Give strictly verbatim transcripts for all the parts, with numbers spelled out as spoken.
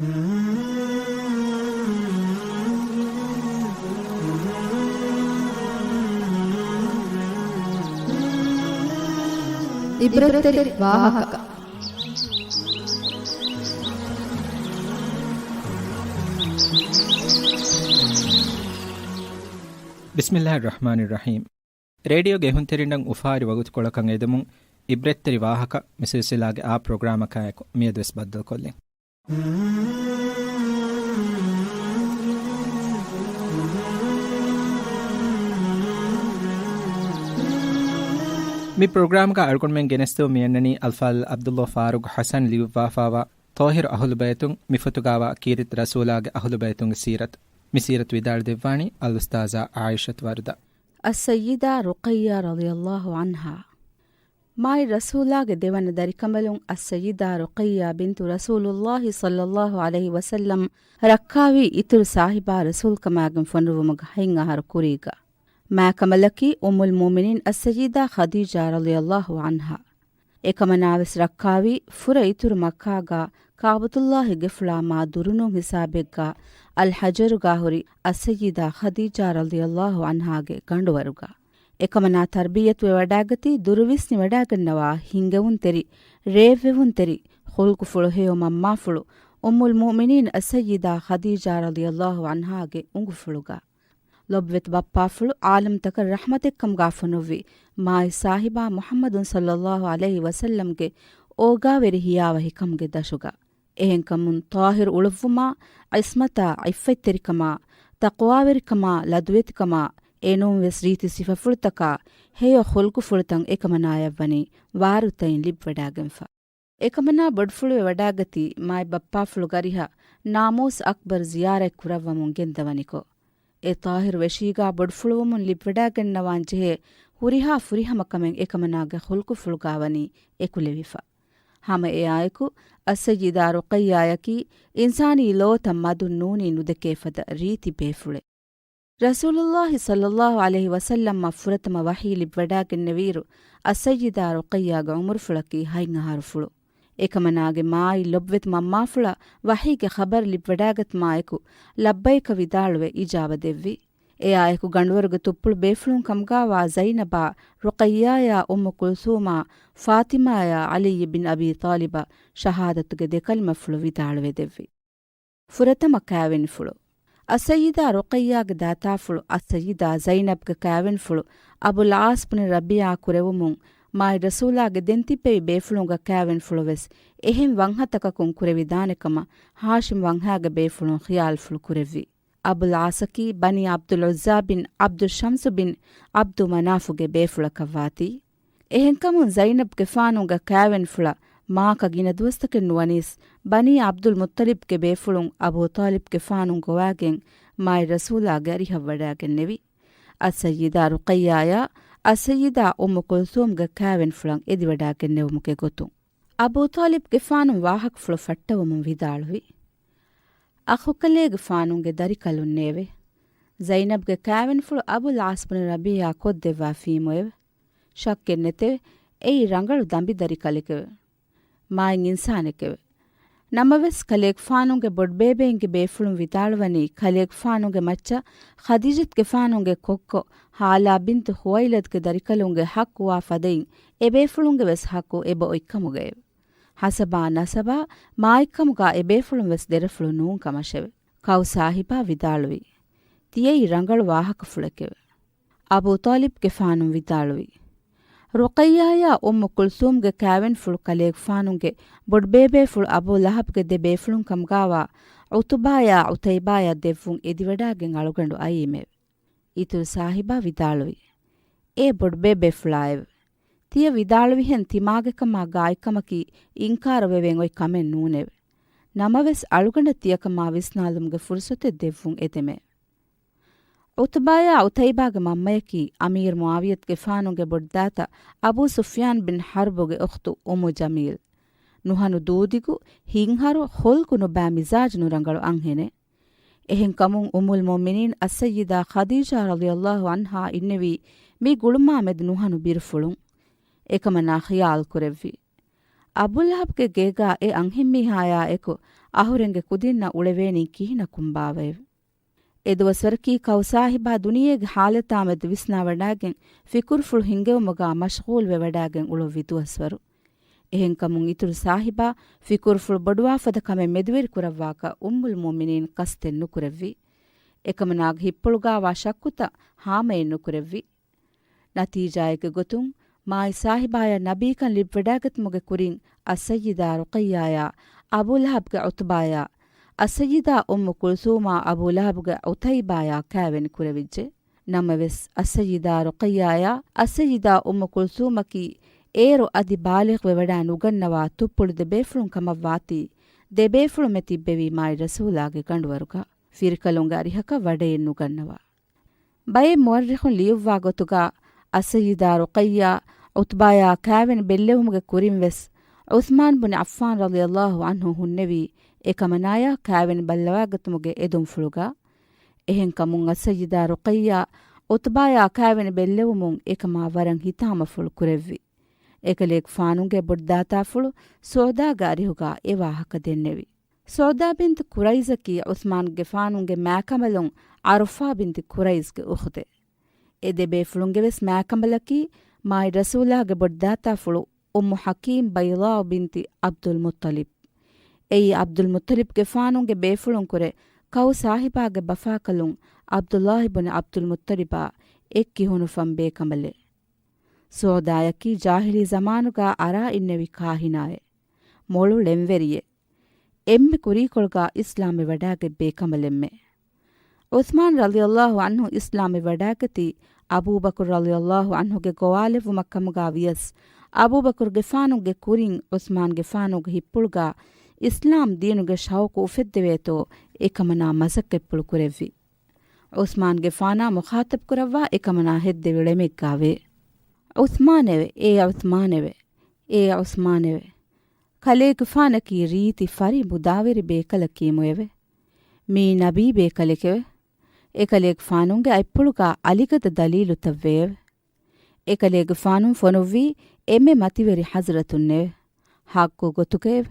ޢިބްރަތްތެރި ވާހަކަ. ބިސްމިއްލާހި ރަޙްމާނި ރަޙީމް. ރޭޑިއޯގެ އެހުންތެރިންނަށް އުފާވެރި ވަގުތުކޮޅަކަށް އެދެމުން، ޢިބްރަތްތެރި ވާހަކަ މި ސިލްސިލާގެ އާ ޕްރޮގްރާމަކާއެކު މިއަދުވެސް ބައްދަލުކޮށްލިން. މި ޕްރޮގްރާމްގަ އަޅުގަނޑުމެން ގެނެސްދެމުން މިއަންނަނީ އަލްފާޟިލް ޢަބްދުﷲ ފާރޫޤް ޙަސަން ލިޔުއްވާފާވާ ޠާހިރު އަހުލުބައިތުން މި ފޮތުގާވާ ކީރިތި ރަސޫލާގެ އަހުލުބައިތުންގެ ސީރަތު. މި ސީރަތު ވިދާޅުދެއްވާނީ އަލްއުސްތާޛާ ޢާއިޝަތު ވަރުދާ. އައްސައްޔިދާ ރުޤައްޔާ ރަޟިޔަﷲ ޢަންހާ. މާތް ރަސޫލާގެ ދެވަނަ ދަރިކަނބަލުން އައްސައްޔިދާ ރުޤައްޔާ ބިންތު ރަސޫލުﷲ ޞައްލަﷲ ޢަލައިހި ވަސައްލަމް ރައްކާވީ އިތުރު ސާހިބާ ރަސޫލްކަމާގެން ފޮނުއްވުމުގެ ހަތް އަހަރު ކުރީގަ. މާތް ކަމަލަކީ އުއްމުލް މުއުމިނީން އައްސައްޔިދާ ޚަދީޖާ ރަޟިޔަﷲ ޢަންހާ. އެކަމަނާވެސް ރައްކާވީ ފުރަ އިތުރު މައްކާގަ ކާބަތުﷲގެ ގެފުޅާ މާ ދުރުނޫން ހިސާބެއްގަ އަލް ޙަޖަރުގާ ހުރި އައްސައްޔިދާ ޚަދީޖާ ރަޟިޔަﷲ ޢަންހާގެ ގަނޑުވަރުގަ. އެކަމަނާ ތަރްބިޔަތުވެވަޑާގަތީ ދުރުވިސްނިވަޑާގަންނަވާ ހިނގެވުންތެރި، ރޭއްވެވުންތެރި، ޚުލްޤުފުޅު ހެޔޮ މަންމާފުޅު އުއްމުލް މުއުމިނީން އައްސައްޔިދާ ޚަދީޖާ ރަޟިޔަﷲ ޢަންހާގެ އުނގުފުޅުގަ. ލޮބުވެތި ބައްޕާފުޅު ޢާލަމްތަކަށް ރަޙްމަތެއްކަމުގާ ފޮނުއްވި މާތް ސާހިބާ މުޙައްމަދު ޞައްލަﷲ ޢަލައިހި ވަސައްލަމްގެ އޯގާވެރި ހިޔާވަހިކަމުގެ ދަށުގަ. އެހެންކަމުން ޠާހިރު އުޅުއްވުމާ، ޢިޞްމަތާ، ޢިއްފަތްތެރިކަމާ، ތަޤްވާވެރިކަމާ، ލަދުވެތިކަމާ، އެނޫންވެސް ރީތި ސިފަފުޅުތަކާ، ހެޔޮ ޚުލްޤުފުޅުތައް އެކަމަނާޔަށްވަނީ ވާރުތައިން ލިބިވަޑާގެންފަ. އެކަމަނާ ބޮޑުފުޅުވެވަޑާގަތީ މާތް ބައްޕާފުޅު ގަރިހަށް ނާމޫސް އަކްބަރު ޒިޔާރަތް ކުރައްވަމުން ގެންދަވަނިކޮށް. އެ ޠާހިރު ވެށީގާ ބޮޑުފުޅުވުމުން ލިބިވަޑާގަންނަވާން ޖެހޭ ހުރިހާ ފުރިހަމަ ކަމެއް އެކަމަނާގެ ޚުލްޤުފުޅުގާ ވަނީ އެކުލެވިފަ. ހަމަ އެއާއެކު، އައްސައްޔިދާ ރުޤައްޔާޔަކީ އިންސާނީ ލޯތައް މަދުން ނޫނީ ނުދެކޭ ފަދަ ރީތި ބޭފުޅެއް. ރަސޫލުﷲ ޞައްލަﷲ ޢަލައިހި ވަސައްލަމަށް ފުރަތަމަ ވަޙީ ލިބިވަޑާގެންނެވިއިރު، އައްސައްޔިދާ ރުޤައްޔާގެ ޢުމުރުފުޅަކީ ހަތް އަހަރުފުޅު. އެކަމަނާގެ މާތް ލޮބުވެތި މަންމާފުޅަށް ވަޙީގެ ޚަބަރު ލިބިވަޑާގަތުމާއެކު، ލައްބައިކަށް ވިދާޅުވެ އިޖާބަ ދެއްވި. އެއާއެކު ގަނޑުވަރުގެ ތުއްޕުޅު ބޭފުޅުން ކަމުގާވާ ޒައިނަބާ، ރުޤައްޔާޔާ، އުއްމު ކުލްސޫމާ، ފާތިމާޔާ، ޢަލީ ބިން އަބީ ޠާލިބަށް ޝަހާދަތުގެ ދެ ކަލިމަފުޅު ވިދާޅުވެ ދެއްވި. ފުރަތަމަ ކާވެނިފުޅު. އައްސައްޔިދާ ރުޤައްޔާގެ ދާތާފުޅު އައްސައްޔިދާ ޒައިނަބްގެ ކާވެނިފުޅު އަބުލް ޢާޞް ބުނި ރަބީޢާ ކުރެވުމުން، މާތް ރަސޫލާގެ ދެން ތިއްބެވި ބޭފުޅުންގެ ކާވެނިފުޅުވެސް އެހެން ވަންހަތަކަކުން ކުރެވިދާނެ ކަމަށް ހާޝިމް ވަންހާގެ ބޭފުޅުން ޚިޔާލުފުޅު ކުރެއްވި. އަބުލް ޢާޞަކީ ބަނީ ޢަބްދުލް ޢުއްޒާ ބިން ޢަބްދު ޝަމްސު ބިން ޢަބްދު މަނާފުގެ ބޭފުޅަކަށްވާތީ. އެހެންކަމުން ޒައިނަބްގެފާނުގެ ކާވެނިފުޅަށް މާކަ ގިނަ ދުވަސްތަކެއް ނުވަނީސް، ބަނީ ޢަބްދުލް މުއްޠަލިބްގެ ބޭފުޅުން އަބޫ ޠާލިބްގެފާނު ގޮވާގެން މާތް ރަސޫލާގެ އަރިހަށްވަޑާގެންނެވި. އައްސައްޔިދާ ރުޤައްޔާޔާ އައްސައްޔިދާ އުއްމު ކުލްސޫމްގެ ކާވެނިފުޅަށް އެދިވަޑާގެންނެވުމުގެ ގޮތުން. އަބޫ ޠާލިބްގެފާނު ވާހަކަފުޅު ފައްޓަވަމުން ވިދާޅުވި. އަޚުކަލޭގެފާނުގެ ދަރިކަލުންނޭވެ! ޒައިނަބްގެ ކާވެނިފުޅު އަބުލް ޢާޞް ބުނި ރަބީޢާ ކޮށްދެއްވާފީމުއެވެ. ޝައްކެއް ނެތެވެ. އެއީ ރަނގަޅު ދަނބި ދަރިކަލެކެވެ. މާތް އިންސާނެކެވެ. ނަމަވެސް، ކަލޭގެފާނުގެ ބޮޑުބޭބެއިންގެ ބޭފުޅުން ވިދާޅުވަނީ، ކަލޭގެފާނުގެ މައްޗަށް ޚަދީޖަތުގެފާނުގެ ކޮއްކޮ ހާލާ ބިންތު ޚުވައިލަދުގެ ދަރިކަލުންގެ ޙައްޤުވާ ފަދައިން، އެބޭފުޅުންގެ ވެސް ޙައްޤު އެބައޮތްކަމުގައެވެ. ހަސަބާ ނަސަބާ މާތްކަމުގާ އެބޭފުޅުން ވެސް ދެރަފުޅު ނޫން ކަމަށެވެ. ކައު ސާހިބާ ވިދާޅުވީ، ތިޔައީ ރަނގަޅު ވާހަކަފުޅެކެވެ. އަބޫ ޠާލިބްގެފާނު ވިދާޅުވީ، ރުޤައްޔާޔާ އުއްމު ކުލްސޫމްގެ ކާވެނިފުޅު ކަލޭގެފާނުގެ ބޮޑުބޭބޭފުޅު އަބޫ ލަހަބްގެ ދެ ބޭފުޅުން ކަމުގާވާ ޢުތުބާޔާ ޢުތައިބާޔަށް ދެއްވުން އެދިވަޑާގެން އަޅުގަނޑު އައީމެވެ. އިތުރު ސާހިބާ ވިދާޅުވީ، އޭ ބޮޑުބޭބޭފުޅާއެވެ! ތިޔަ ވިދާޅުވިހެން ތިމާގެކަމާ ގާތްކަމަކީ އިންކާރުވެވެން އޮތް ކަމެއް ނޫނެވެ. ނަމަވެސް، އަޅުގަނޑަށް ތިޔަކަމާ ވިސްނާލުމުގެ ފުރުޞަތެއް ދެއްވުން އެދެމެ. ޢުތުބާޔާ ޢުތައިބާގެ މަންމަޔަކީ އަމީރު މުޢާވިޔަތުގެފާނުގެ ބޮޑުދާތަ އަބޫ ސުފްޔާން ބިން ޙަރްބުގެ އުޚްތު އުއްމު ޖަމީލް. ނުހަނު ދޫދިގު، ހިތްހަރު، ޚުލްޤު ނުބައި މިޒާޖު ނުރަނގަޅު އަންހެނެއް. އެހެންކަމުން އުއްމުލް މުއުމިނީން އައްސައްޔިދާ ޚަދީޖާ ރަޟިޔަﷲ ޢަންހާ އިންނެވީ މި ގުޅުމާމެދު ނުހަނު ބިރުފުޅުން. އެކަމަނާ ޚިޔާލު ކުރެއްވި. އަބޫ ލަހަބްގެ ގޭގާ އެ އަންހެންމީހާޔާ އެކު އަހުރެންގެ ކުދިންނަށް އުޅެވޭނީ ކިހިނަކުން ބާވައެވެ؟ އެ ދުވަސްވަރަކީ ކައު ސާހިބާ ދުނިޔޭގެ ހާލަތާމެދު ވިސްނާވަޑާގެން ފިކުރުފުޅު ހިންގެވުމުގާ މަޝްޣޫލްވެ ވަޑާގެން އުޅުއްވި ދުވަސްވަރު. އެހެންކަމުން އިތުރު ސާހިބާ ފިކުރުފުޅު ބޮޑުވާފަދަ ކަމެއް މެދުވެރި ކުރައްވާކަށް އުއްމުލް މުއުމިނީން ޤަސްދެއް ނުކުރެއްވި. އެކަމަނާގެ ހިތްޕުޅުގާވާ ޝައްކުތައް ހާމައެއް ނުކުރެއްވި. ނަތީޖާއެއްގެ ގޮތުން، މާތް ސާހިބާޔަށް ނަބީކަން ލިބިވަޑާގަތުމުގެ ކުރިން އައްސައްޔިދާ ރުޤައްޔާޔާ، އަބޫ ލަހަބްގެ ޢުތުބާޔާ، އައްސައްޔިދާ އުއްމު ކުލްސޫމާ އަބޫ ލަހަބްގެ ޢުތައިބާޔާ ކާވެނި ކުރެވިއްޖެ. ނަމަވެސް، އައްސައްޔިދާ ރުޤައްޔާޔާ، އައްސައްޔިދާ އުއްމު ކުލްސޫމަކީ އޭރު އަދި ބާލިޣްވެ ވަޑާ ނުގަންނަވާ ތުއްޕުޅު ދެބޭފުޅުން ކަމަށްވާތީ، ދެބޭފުޅުމެ ތިއްބެވީ މާތް ރަސޫލާގެ ގަނޑުވަރުގަ. ފިރިކަލުންގެ އަރިހަކަށް ވަޑައެއް ނުގަންނަވާ. ބައެއް މުއައްރިޚުން ލިޔުއްވާ ގޮތުގަ، އައްސައްޔިދާ ރުޤައްޔާ ޢުތުބާޔާ ކާވެނި ބެއްލެވުމުގެ ކުރިން ވެސް، ޢުޘްމާން ބުނި ޢައްފާން ރަޟިޔަﷲ ޢަންހު ހުންނެވީ އެކަމަނާޔާ ކާވެނި ބައްލަވާގަތުމުގެ އެދުންފުޅުގަ. އެހެންކަމުން އައްސައްޔިދާ ރުޤައްޔާ ޢުތުބާޔާ ކާވެނި ބެއްލެވުމުން އެކަމާ ވަރަށް ހިތާމަފުޅު ކުރެއްވި. އެކަލޭގެފާނުގެ ބޮޑުދާތާފުޅު ސުޢުދާގެ އަރިހުގަ އެ ވާހަކަ ދެންނެވި. ސުޢުދާ ބިންތު ކުރައިޒަކީ ޢުޘްމާންގެފާނުގެ މާކަނބަލުން ޢަރުފާ ބިންތު ކުރައިޒްގެ އުޚްތެއް. އެ ދެބޭފުޅުންގެ ވެސް މާކަނބަލަކީ މާތް ރަސޫލާގެ ބޮޑުދާތާފުޅު އުއްމު ޙަކީމް ބައިޟާއު ބިންތި ޢަބްދުލް މުއްޠަލިބް. އެއީ ޢަބްދުލް މުއްޠަލިބްގެފާނުގެ ބޭފުޅުންކުރެ ކައު ސާހިބާގެ ބަފާކަލުން ޢަބްދުﷲ ބުނި ޢަބްދުލް މުއްޠަލިބާ އެއް ކިހުނުފަން ބޭކަނބަލެއް. ސުޢުދާޔަކީ ޖާހިލީ ޒަމާނުގާ އަރާ އިންނެވި ކާހިނާއެއް. މޮޅު ޅެންވެރިއެއް. އެންމެ ކުރީކޮޅުގާ އިސްލާމްވެ ވަޑާގެ ބޭކަނބަލެއްމެ. ޢުޘްމާން ރަޟިޔަﷲ ޢަންހު އިސްލާމްވެ ވަޑާގަތީ، އަބޫބަކުރު ރަޟިޔަﷲ ޢަންހުގެ ގޮވާލެއްވުމަށް ކަމުގާ ވިޔަސް، އަބޫބަކުރުގެފާނުގެ ކުރިން ޢުޘްމާންގެފާނުގެ ހިތްޕުޅުގާ އިސްލާމް ދީނުގެ ޝައުޤު އުފެއްދެވޭތޯ، އެކަމަނާ މަސައްކަތްޕުޅު ކުރެއްވި. ޢުޘްމާންގެފާނާ މުޚާޠަބް ކުރައްވާ އެކަމަނާ ހެއްދެވި ޅެމެއްގާވޭ. ޢުޘްމާނެވެ! އޭ ޢުޘްމާނެވެ! އޭ ޢުޘްމާނެވެ! ކަލޭގެފާނަކީ ރީތި ފަރި މުދާވެރި ބޭކަލަކީމުއެވެ. މީ ނަބީ ބޭކަލެކެވެ. އެކަލޭގެފާނުންގެ އަތްޕުޅުގާ އަލިގަދަ ދަލީލުތައްވެއެވެ. އެކަލޭގެފާނުން ފޮނުއްވީ އެންމެ މަތިވެރި ޙަޟްރަތުންނެވެ. ޙައްޤު ގޮތުގައެވެ.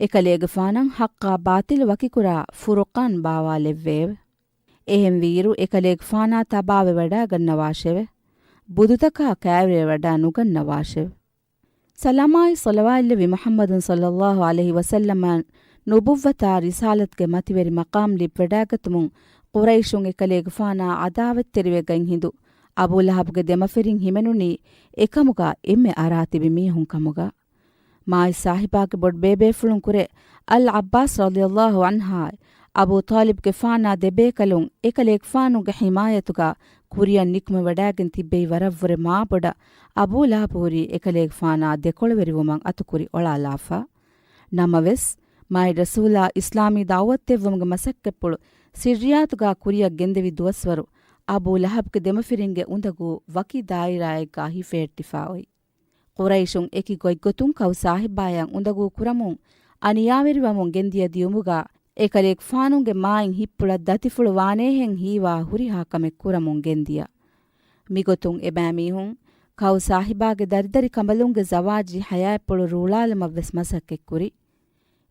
އެކަލޭގެފާނަށް ޙައްޤާ ބާޠިލު ވަކިކުރާ ފުރުޤާން ބާވާލެއްވެއެވެ. އެހެންވީއިރު، އެކަލޭގެފާނާ ތަބާވެވަޑާގަންނަވާށެވެ. ބުދުތަކާ ކާވެވެވަޑާ ނުގަންނަވާށެވެ. ސަލާމާއި ޞަލަވާތްލެއްވި މުޙައްމަދު ޞައްލައްލާހު ޢަލައިހި ވަސައްލަމަށް ނުބުއްވަތާ ރިސާލަތުގެ މަތިވެރި މަޤާމް ލިބިވަޑާގަތުމުން، ޤުރައިޝުން އެކަލޭގެފާނާ ޢަދާވަތްތެރިވެގަތް ހިނދު، އަބޫ ލަހަބުގެ ދެމަފިރިން ހިމެނުނީ އެކަމުގާ އެންމެ އަރާތިބި މީހުން ކަމުގަ. މާތް ސާހިބާގެ ބޮޑުބޭބޭފުޅުން ކުރެ އަލް ޢައްބާސް ރަޟިޔަﷲ ޢަންހާ އަބޫ ޠާލިބްގެފާނާ ދެބޭކަލުން އެކަލޭގެފާނުގެ ޙިމާޔަތުގަ ކުރިއަށް ނިކުމެވަޑާގެން ތިއްބެވި ވަރަށްވުރެ މާބޮޑަށް އަބޫ ލަހަބު ހުރީ އެކަލޭގެފާނާ ދެކޮޅުވެރިވުމަށް އަތުކުރި އޮޅާލާފަ. ނަމަވެސް، މާތް ރަސޫލާ އިސްލާމީ ދަޢުވަތްދެއްވުމުގެ މަސައްކަތްޕުޅު ސިއްރިއްޔާތުގާ ކުރިއަށް ގެންދެވި ދުވަސްވަރު، އަބޫ ލަހަބްގެ ދެމަފިރިންގެ އުނދަގޫ ވަކި ދާއިރާއެއްގާ ހިފެހެއްޓިފާ އޮތް. ޤުރައިޝުން އެކި ގޮތްގޮތުން ކައު ސާހިބާޔަށް އުނދަގޫ ކުރަމުން އަނިޔާވެރިވަމުން ގެންދިޔަ ދިޔުމުގަ، އެކަލޭގެފާނުގެ މާތް ހިތްޕުޅަށް ދަތިފުޅު ވާނޭހެން ހީވާ ހުރިހާ ކަމެއް ކުރަމުން ގެންދިޔަ. މިގޮތުން އެބައިމީހުން ކައު ސާހިބާގެ ދަރިދަރި ކަނބަލުންގެ ޒަވާޖީ ޙަޔާތްޕުޅު ރޫޅާލުމަށްވެސް މަސައްކަތްކުރި.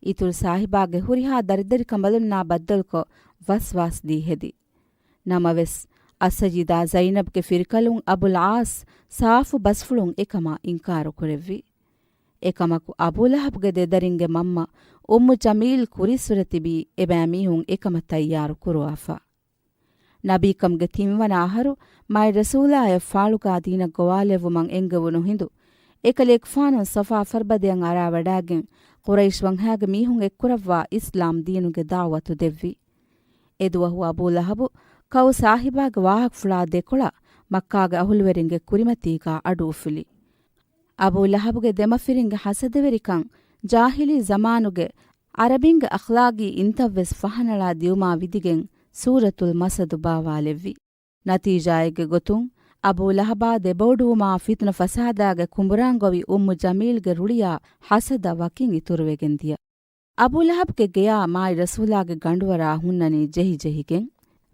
އިތުރު ސާހިބާގެ ހުރިހާ ދަރިދަރި ކަނބަލުންނާ ބައްދަލުކޮށް ވަސްވާސް ދީ ހެދި. ނަމަވެސް، އައްސައްޔިދާ ޒައިނަބްގެ ފިރިކަލުން އަބުލް ޢާސް ސާފު ބަސްފުޅުން އެކަމާ އިންކާރު ކުރެއްވި. އެކަމަކު، އަބޫ ލަހަބްގެ ދެދަރިންގެ މަންމަ އުއްމު ޖަމީލް ކުރިއްސުރެ ތިބީ އެބައިމީހުން އެކަމަށް ތައްޔާރު ކުރުވާފަ. ނަބީކަމުގެ ތިންވަނަ އަހަރު މާތް ރަސޫލާއަށް ފާޅުގާ ދީނަށް ގޮވާލެއްވުމަށް އެންގެވުނު ހިނދު، އެކަލޭގެފާނު ޞަފާ ފަރުބަދަޔަށް އަރާވަޑާގެން، ޤުރައިޝް ވަންހާގެ މީހުން އެއްކުރައްވާ އިސްލާމް ދީނުގެ ދަޢުވަތު ދެއްވި. އެދުވަހު އަބޫ ލަހަބު ކައު ސާހިބާގެ ވާހަކަފުޅާ ދެކޮޅަށް މައްކާގެ އަހުލުވެރިންގެ ކުރިމަތީގާ އަޑު އުފުލި. އަބޫ ލަހަބުގެ ދެމަފިރިންގެ ހަސަދަވެރިކަން ޖާހިލީ ޒަމާނުގެ ޢަރަބިންގެ އަޚްލާގީ އިންތައްވެސް ފަހަނަޅާ ދިޔުމާ ވިދިގެން ސޫރަތުލް މަސަދު ބާވާލެއްވި. ނަތީޖާއެއްގެ ގޮތުން، އަބޫ ލަހަބާ ދެބައުޑުވުމާ ފިތުނަ ފަސާދާގެ ކުނބުރާން ގޮވި އުއްމު ޖަމީލްގެ ރުޅިއާ ހަސަދަ ވަކިން އިތުރުވެގެން ދިޔަ. އަބޫ ލަހަބްގެ ގެޔާ މާތް ރަސޫލާގެ ގަނޑުވަރާ ހުންނަނީ ޖެހިޖެހިގެން.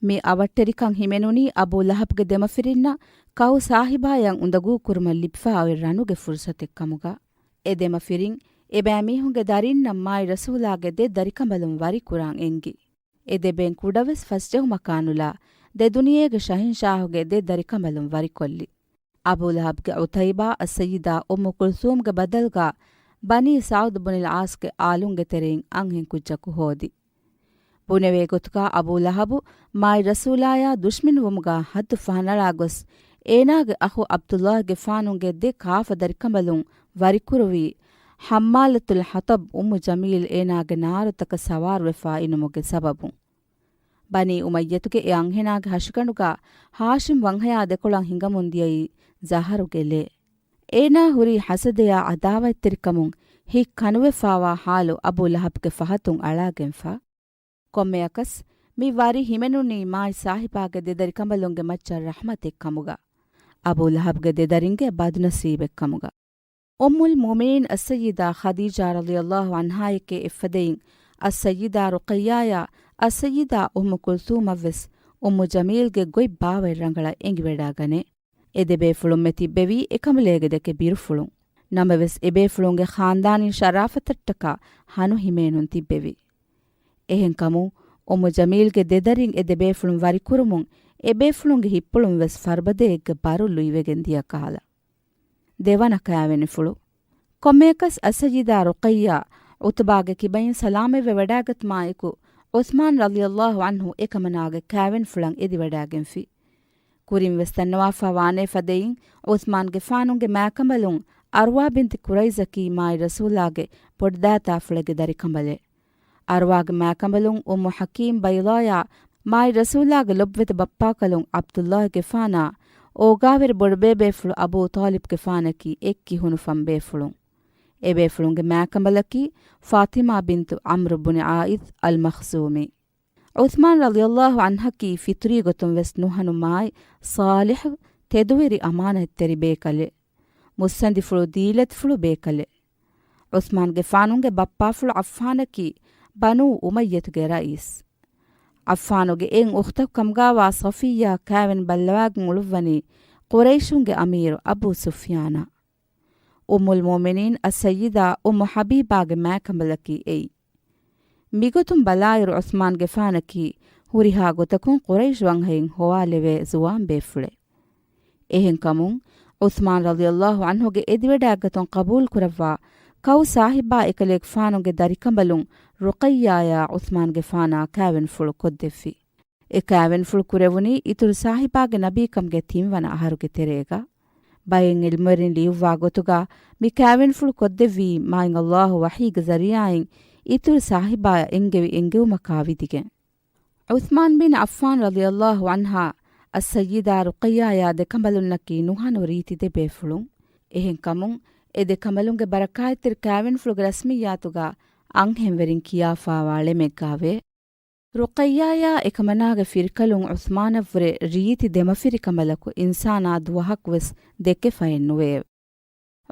މި އަވަށްޓެރިކަން ހިމެނުނީ އަބޫ ލަހަބްގެ ދެމަފިރިންނަށް ކައު ސާހިބާޔަށް އުނދަގޫ ކުރުމަށް ލިބިފާ އޮތް ރަނުގެ ފުރުސަތެއް ކަމުގަ. އެ ދެމަފިރިން އެބައިމީހުންގެ ދަރިންނަށް މާތް ރަސޫލާގެ ދެ ދަރިކަނބަލުން ވަރިކުރާން އެންގި. އެ ދެބޭން ކުޑަވެސް ފަސްޖެހުމަކާ ނުލާ، ދެ ދުނިޔޭގެ ޝަހިންޝާހުގެ ދެ ދަރިކަނބަލުން ވަރިކޮށްލި. އަބޫ ލަހަބްގެ އުތައިބާ އައްސައްޔިދާ އުއްމު ކުލްސޫމްގެ ބަދަލުގާ ބަނީ ސަޢުދު ބުނިލް ޢާޞްގެ އާލުންގެ ތެރެއިން އަންހެން ކުއްޖަކު ހޯދި. ބުނެވޭ ގޮތުގާ އަބޫ ލަހަބު މާތް ރަސޫލާޔާ ދުޝްމަންވުމުގާ ޙައްދު ފަހަނަޅާ ގޮސް، އޭނާގެ އަޚު ޢަބްދުﷲގެފާނުގެ ދެ ކާފަ ދަރިކަނބަލުން ވަރިކުރުވީ، ޙައްމާލަތުލް ޙަޠަބް އުއްމު ޖަމީލް އޭނާގެ ނާރުތަކަށް ސަވާރުވެފާ އިނުމުގެ ސަބަބުން. ބަނީ އުމައްޔަތުގެ އެ އަންހެނާގެ ހަށިގަނޑުގާ ހާޝިމް ވަންހަޔާ ދެކޮޅަށް ހިނގަމުން ދިޔައީ ޒަހަރުގެ ލޭ. އޭނާ ހުރީ ޙަސަދަޔާ ޢަދާވަތްތެރިކަމުން ހިތް ކަނުވެފާވާ ޙާލު އަބޫ ލަހަބްގެ ފަހަތުން އަޅާގެންފަ. ކޮންމެއަކަސް މި ވަރި ހިމެނުނީ މާތް ސާހިބާގެ ދެދަރިކަނބަލުންގެ މައްޗަށް ރަޙްމަތެއް ކަމުގަ، އަބޫ ލަހަބްގެ ދެދަރިންގެ ބަދުނަސީބެއް ކަމުގަ. އުއްމުލް މުއުމިނީން އައްސައްޔިދާ ޚަދީޖާ ރަޟިޔަﷲ ޢަންހާއެކޭ އެއްފަދައިން، އައްސައްޔިދާ ރުޤައްޔާޔާ އައްސައްޔިދާ އުއްމު ކުލްސޫމަށްވެސް އުއްމު ޖަމީލްގެ ގޮތް ބާވަތް ރަނގަޅަށް އެނގިވަޑާގަނޭ. އެ ދެބޭފުޅުންމެ ތިއްބެވީ އެކަނބަލޭގެ ދެކެ ބިރުފުޅުން. ނަމަވެސް، އެބޭފުޅުންގެ ޚާންދާނީ ޝަރާފަތަށްޓަކާ ހަނު ހިމޭނުން ތިއްބެވި. އެހެންކަމުން، އުއްމު ޖަމީލްގެ ދެދަރިން އެ ދެބޭފުޅުން ވަރިކުރުމުން، އެބޭފުޅުންގެ ހިތްޕުޅުން ވެސް ފަރުބަދައެއްގެ ބަރު ލުއިވެގެން ދިޔަ ކަހަލަ. ދެވަނަ ކާވެނިފުޅު. ކޮންމެއަކަސް އައްސައްޔިދާ ރުޤައްޔާ، ޢުތުބާގެ ކިބައިން ސަލާމަތްވެވަޑާގަތުމާއެކު، ޢުޘްމާން ރަޟިޔަﷲ ޢަންހު އެކަމަނާގެ ކާވެނިފުޅަށް އެދިވަޑާގެންފި. ކުރިންވެސް ދަންނަވާފާ ވާނޭ ފަދައިން، ޢުޘްމާންގެފާނުގެ މާކަނބަލުން ޢަރުވާ ބިންތި ޤުރައިޒަކީ މާތް ރަސޫލާގެ ބޮޑުދާތާފުޅެއްގެ ދަރިކަނބަލެއް. ޢަރުވާގެ މާކަނބަލުން އުއްމު ޙަކީމް ބައިޟާޔާ މާތް ރަސޫލާގެ ލޮބުވެތި ބައްޕާކަލުން ޢަބްދުﷲގެފާނާ އޯގާވެރި ބޮޑުބޭބޭފުޅު އަބޫ ޠާލިބްގެފާނަކީ އެއް ކިހުނު ފަންބޭފުޅުން. އެބޭފުޅުންގެ މާކަނބަލަކީ ފާޠިމާ ބިންތު ޢަމްރު ބުނި ޢާއިޛް އަލްމަޚްޒޫމީ. ޢުޘްމާން ރަޟިޔަﷲ ޢަންހަކީ ފިޠުރީ ގޮތުން ވެސް ނުހަނު މާތް، ޞާލިޙު، ތެދުވެރި އަމާނަތްތެރި ބޭކަލެއް. މުއްސަނދިފުޅު ދީލަތިފުޅު ބޭކަލެއް. ޢުޘްމާންގެފާނުގެ ބައްޕާފުޅު ޢައްފާނަކީ ބަނޫ އުމައްޔަތުގެ ރައީސް. ޢައްފާނުގެ އެއް އުޚްތަކު ކަމުގާވާ ޞަފިއްޔާ ކާވެނި ބައްލަވާގެން އުޅުއްވަނީ ޤުރައިޝުންގެ އަމީރު އަބޫ ސުފްޔާނާ. އުއްމުލް މުއުމިނީން އައްސައްޔިދާ އުއްމު ޙަބީބާގެ މާކަނބަލަކީ އެއީ. މިގޮތުން ބަލާއިރު ޢުޘްމާންގެފާނަކީ ހުރިހާ ގޮތަކުން ޤުރައިޝް ވަންހައިން ހޮވާލެވޭ ޒުވާން ބޭފުޅެއް. އެހެންކަމުން، ޢުޘްމާން ރަޟިޔަﷲ ޢަންހުގެ އެދިވަޑާގަތުން ޤަބޫލުކުރައްވާ ކައު ސާހިބާ އެކަލޭގެފާނުގެ ދަރިކަނބަލުން ރުޤައްޔާޔާ ޢުޘްމާންގެފާނާ ކާވެނިފުޅު ކޮށްދެއްވި. އެ ކާވެނިފުޅު ކުރެވުނީ އިތުރު ސާހިބާގެ ނަބީކަމުގެ ތިންވަނަ އަހަރުގެ ތެރޭގަ. ބައެއް ޢިލްމުވެރިން ލިޔުއްވާ ގޮތުގަ، މި ކާވެނިފުޅު ކޮށްދެއްވީ މާތް ﷲ ވަޙީގެ ޒަރީޢާއިން އިތުރު ސާހިބާޔަށް އެންގެވި އެންގެވުމަކާ ވިދިގެން. ޢުޘްމާން ބިން ޢައްފާން ރަޟިޔަﷲ ޢަންހާ، އައްސައްޔިދާ ރުޤައްޔާޔާ ދެކަނބަލުންނަކީ ނުހަނު ރީތި ދެ ބޭފުޅުން. އެހެންކަމުން، އެ ދެކަނބަލުންގެ ބަރަކާތްތެރި ކާވެނިފުޅުގެ ރަސްމިއްޔާތުގަ އަންހެންވެރިން ކިޔާފާވާ ޅެމެއްގާވޭ. ރުޤައްޔާޔާ އެކަމަނާގެ ފިރިކަލުން ޢުޘްމާނަށްވުރެ ރީތި ދެމަފިރިކަނބަލަކު އިންސާނާ ދުވަހަކުވެސް ދެކެފައެއް ނުވެއެވެ.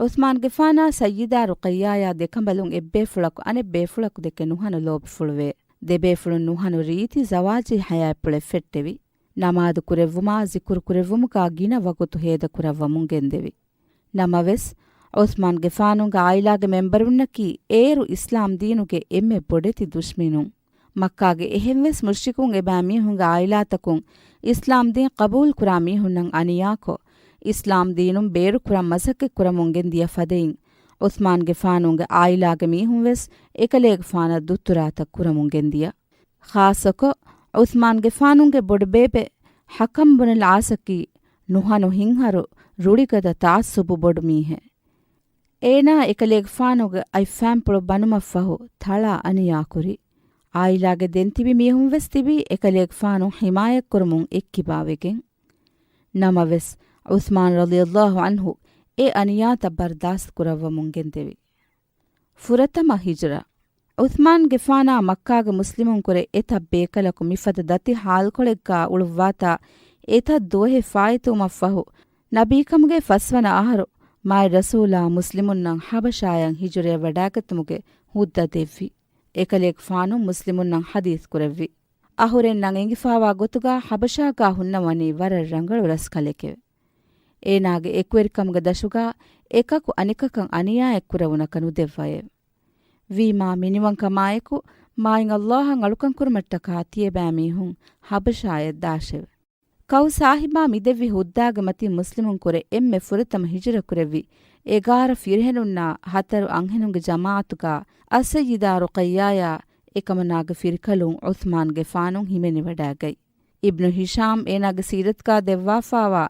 ޢުޘްމާންގެފާނާ ސައްޔިދާ ރުޤައްޔާޔާ ދެކަނބަލުން އެއްބޭފުޅަކު އަނެއްބޭފުޅަކު ދެކެ ނުހަނު ލޯބިފުޅުވޭ. ދެބޭފުޅުން ނުހަނު ރީތި ޒަވާޖީ ޙަޔާތްޕުޅެއް ފެއްޓެވި. ނަމާދު ކުރެއްވުމާ ޒިކުރު ކުރެއްވުމުގާ ގިނަ ވަގުތު ހޭދަކުރައްވަމުން ގެންދެވި. ނަމަވެސް، ޢުޘްމާންގެފާނުގެ ޢާއިލާގެ މެންބަރުންނަކީ އޭރު އިސްލާމް ދީނުގެ އެންމެ ބޮޑެތި ދުޝްމިނުން. މައްކާގެ އެހެންވެސް މުޝްރިކުން އެބައިމީހުންގެ ޢާއިލާތަކުން އިސްލާމް ދީން ޤަބޫލުކުރާ މީހުންނަށް އަނިޔާކޮށް، އިސްލާމް ދީނުން ބޭރުކުރަން މަސައްކަތްކުރަމުން ގެންދިޔަ ފަދައިން، ޢުޘްމާންގެފާނުގެ ޢާއިލާގެ މީހުންވެސް އެކަލޭގެފާނަށް ދުއްތުރާތައް ކުރަމުން ގެންދިޔަ. ޚާއްޞަކޮށް، ޢުޘްމާންގެފާނުގެ ބޮޑުބޭބެ ޙަކަމް ބުނިލް ޢާޞަކީ ނުހަނު ހިތްހަރު، ރުޅިގަދަ ތަޢައްޞުބު ބޮޑު މީހެއް. އޭނާ އެކަލޭގެފާނުގެ އަތްފާންޕުޅު ބަނުމަށްފަހު ތަޅާ އަނިޔާކުރި. ޢާއިލާގެ ދެންތިބި މީހުންވެސް ތިބީ އެކަލޭގެފާނު ޙިމާޔަތްކުރުމުން އެއްކިބާވެގެން. ނަމަވެސް، ޢުޘްމާން ރަޟިޔަﷲ ޢަންހު އެ އަނިޔާތައް ބަރްދާސްތު ކުރައްވަމުން ގެންދެވި. ފުރަތަމަ ހިޖުރަ. ޢުޘްމާންގެފާނާ މައްކާގެ މުސްލިމުންކުރެ އެތައް ބޭކަލަކު މިފަދަ ދަތި ޙާލުކޮޅެއްގާ އުޅުއްވާތާ، އެތައް ދުވަހެއް ފާއިތުވުމަށްފަހު، ނަބީކަމުގެ ފަސްވަނަ އަހަރު، މާތް ރަސޫލާ މުސްލިމުންނަށް ޙަބަޝާޔަށް ހިޖުރަޔަށް ވަޑާގަތުމުގެ ހުއްދަ ދެއްވި. އެކަލޭގެފާނު މުސްލިމުންނަށް ޙަދީޘް ކުރެއްވި. އަހުރެންނަށް އެނގިފާވާ ގޮތުގާ ޙަބަޝާގާ ހުންނަވަނީ ވަރަށް ރަނގަޅު ރަސްކަލެކެވެ. އޭނާގެ އެކުވެރިކަމުގެ ދަށުގާ އެކަކު އަނެކަކަށް އަނިޔާއެއް ކުރެވުނަކަށް ނުދެއްވައެވެ. ވީމާ މިނިވަންކަމާއެކު، މާތް ﷲ އަށް އަޅުކަންކުރުމަށްޓަކާ ތިޔަބައިމީހުން ޙަބަޝާޔަށް ދާށެވެ. ކައު ސާހިބާ މިދެއްވި ހުއްދާގެ މަތިން މުސްލިމުން ކުރެ އެންމެ ފުރަތަމަ ހިޖުރަކުރެއްވި އެގާރަ ފިރިހެނުންނާ ހަތަރު އަންހެނުންގެ ޖަމާޢަތުގާ އައްސައްޔިދާ ރުޤައްޔާޔާ އެކަމަނާގެ ފިރިކަލުން ޢުޘްމާންގެފާނު ހިމެނިވަޑާގަތް. އިބްނު ހިޝާމް އޭނާގެ ސީރަތުގާ ދެއްވާފާވާ،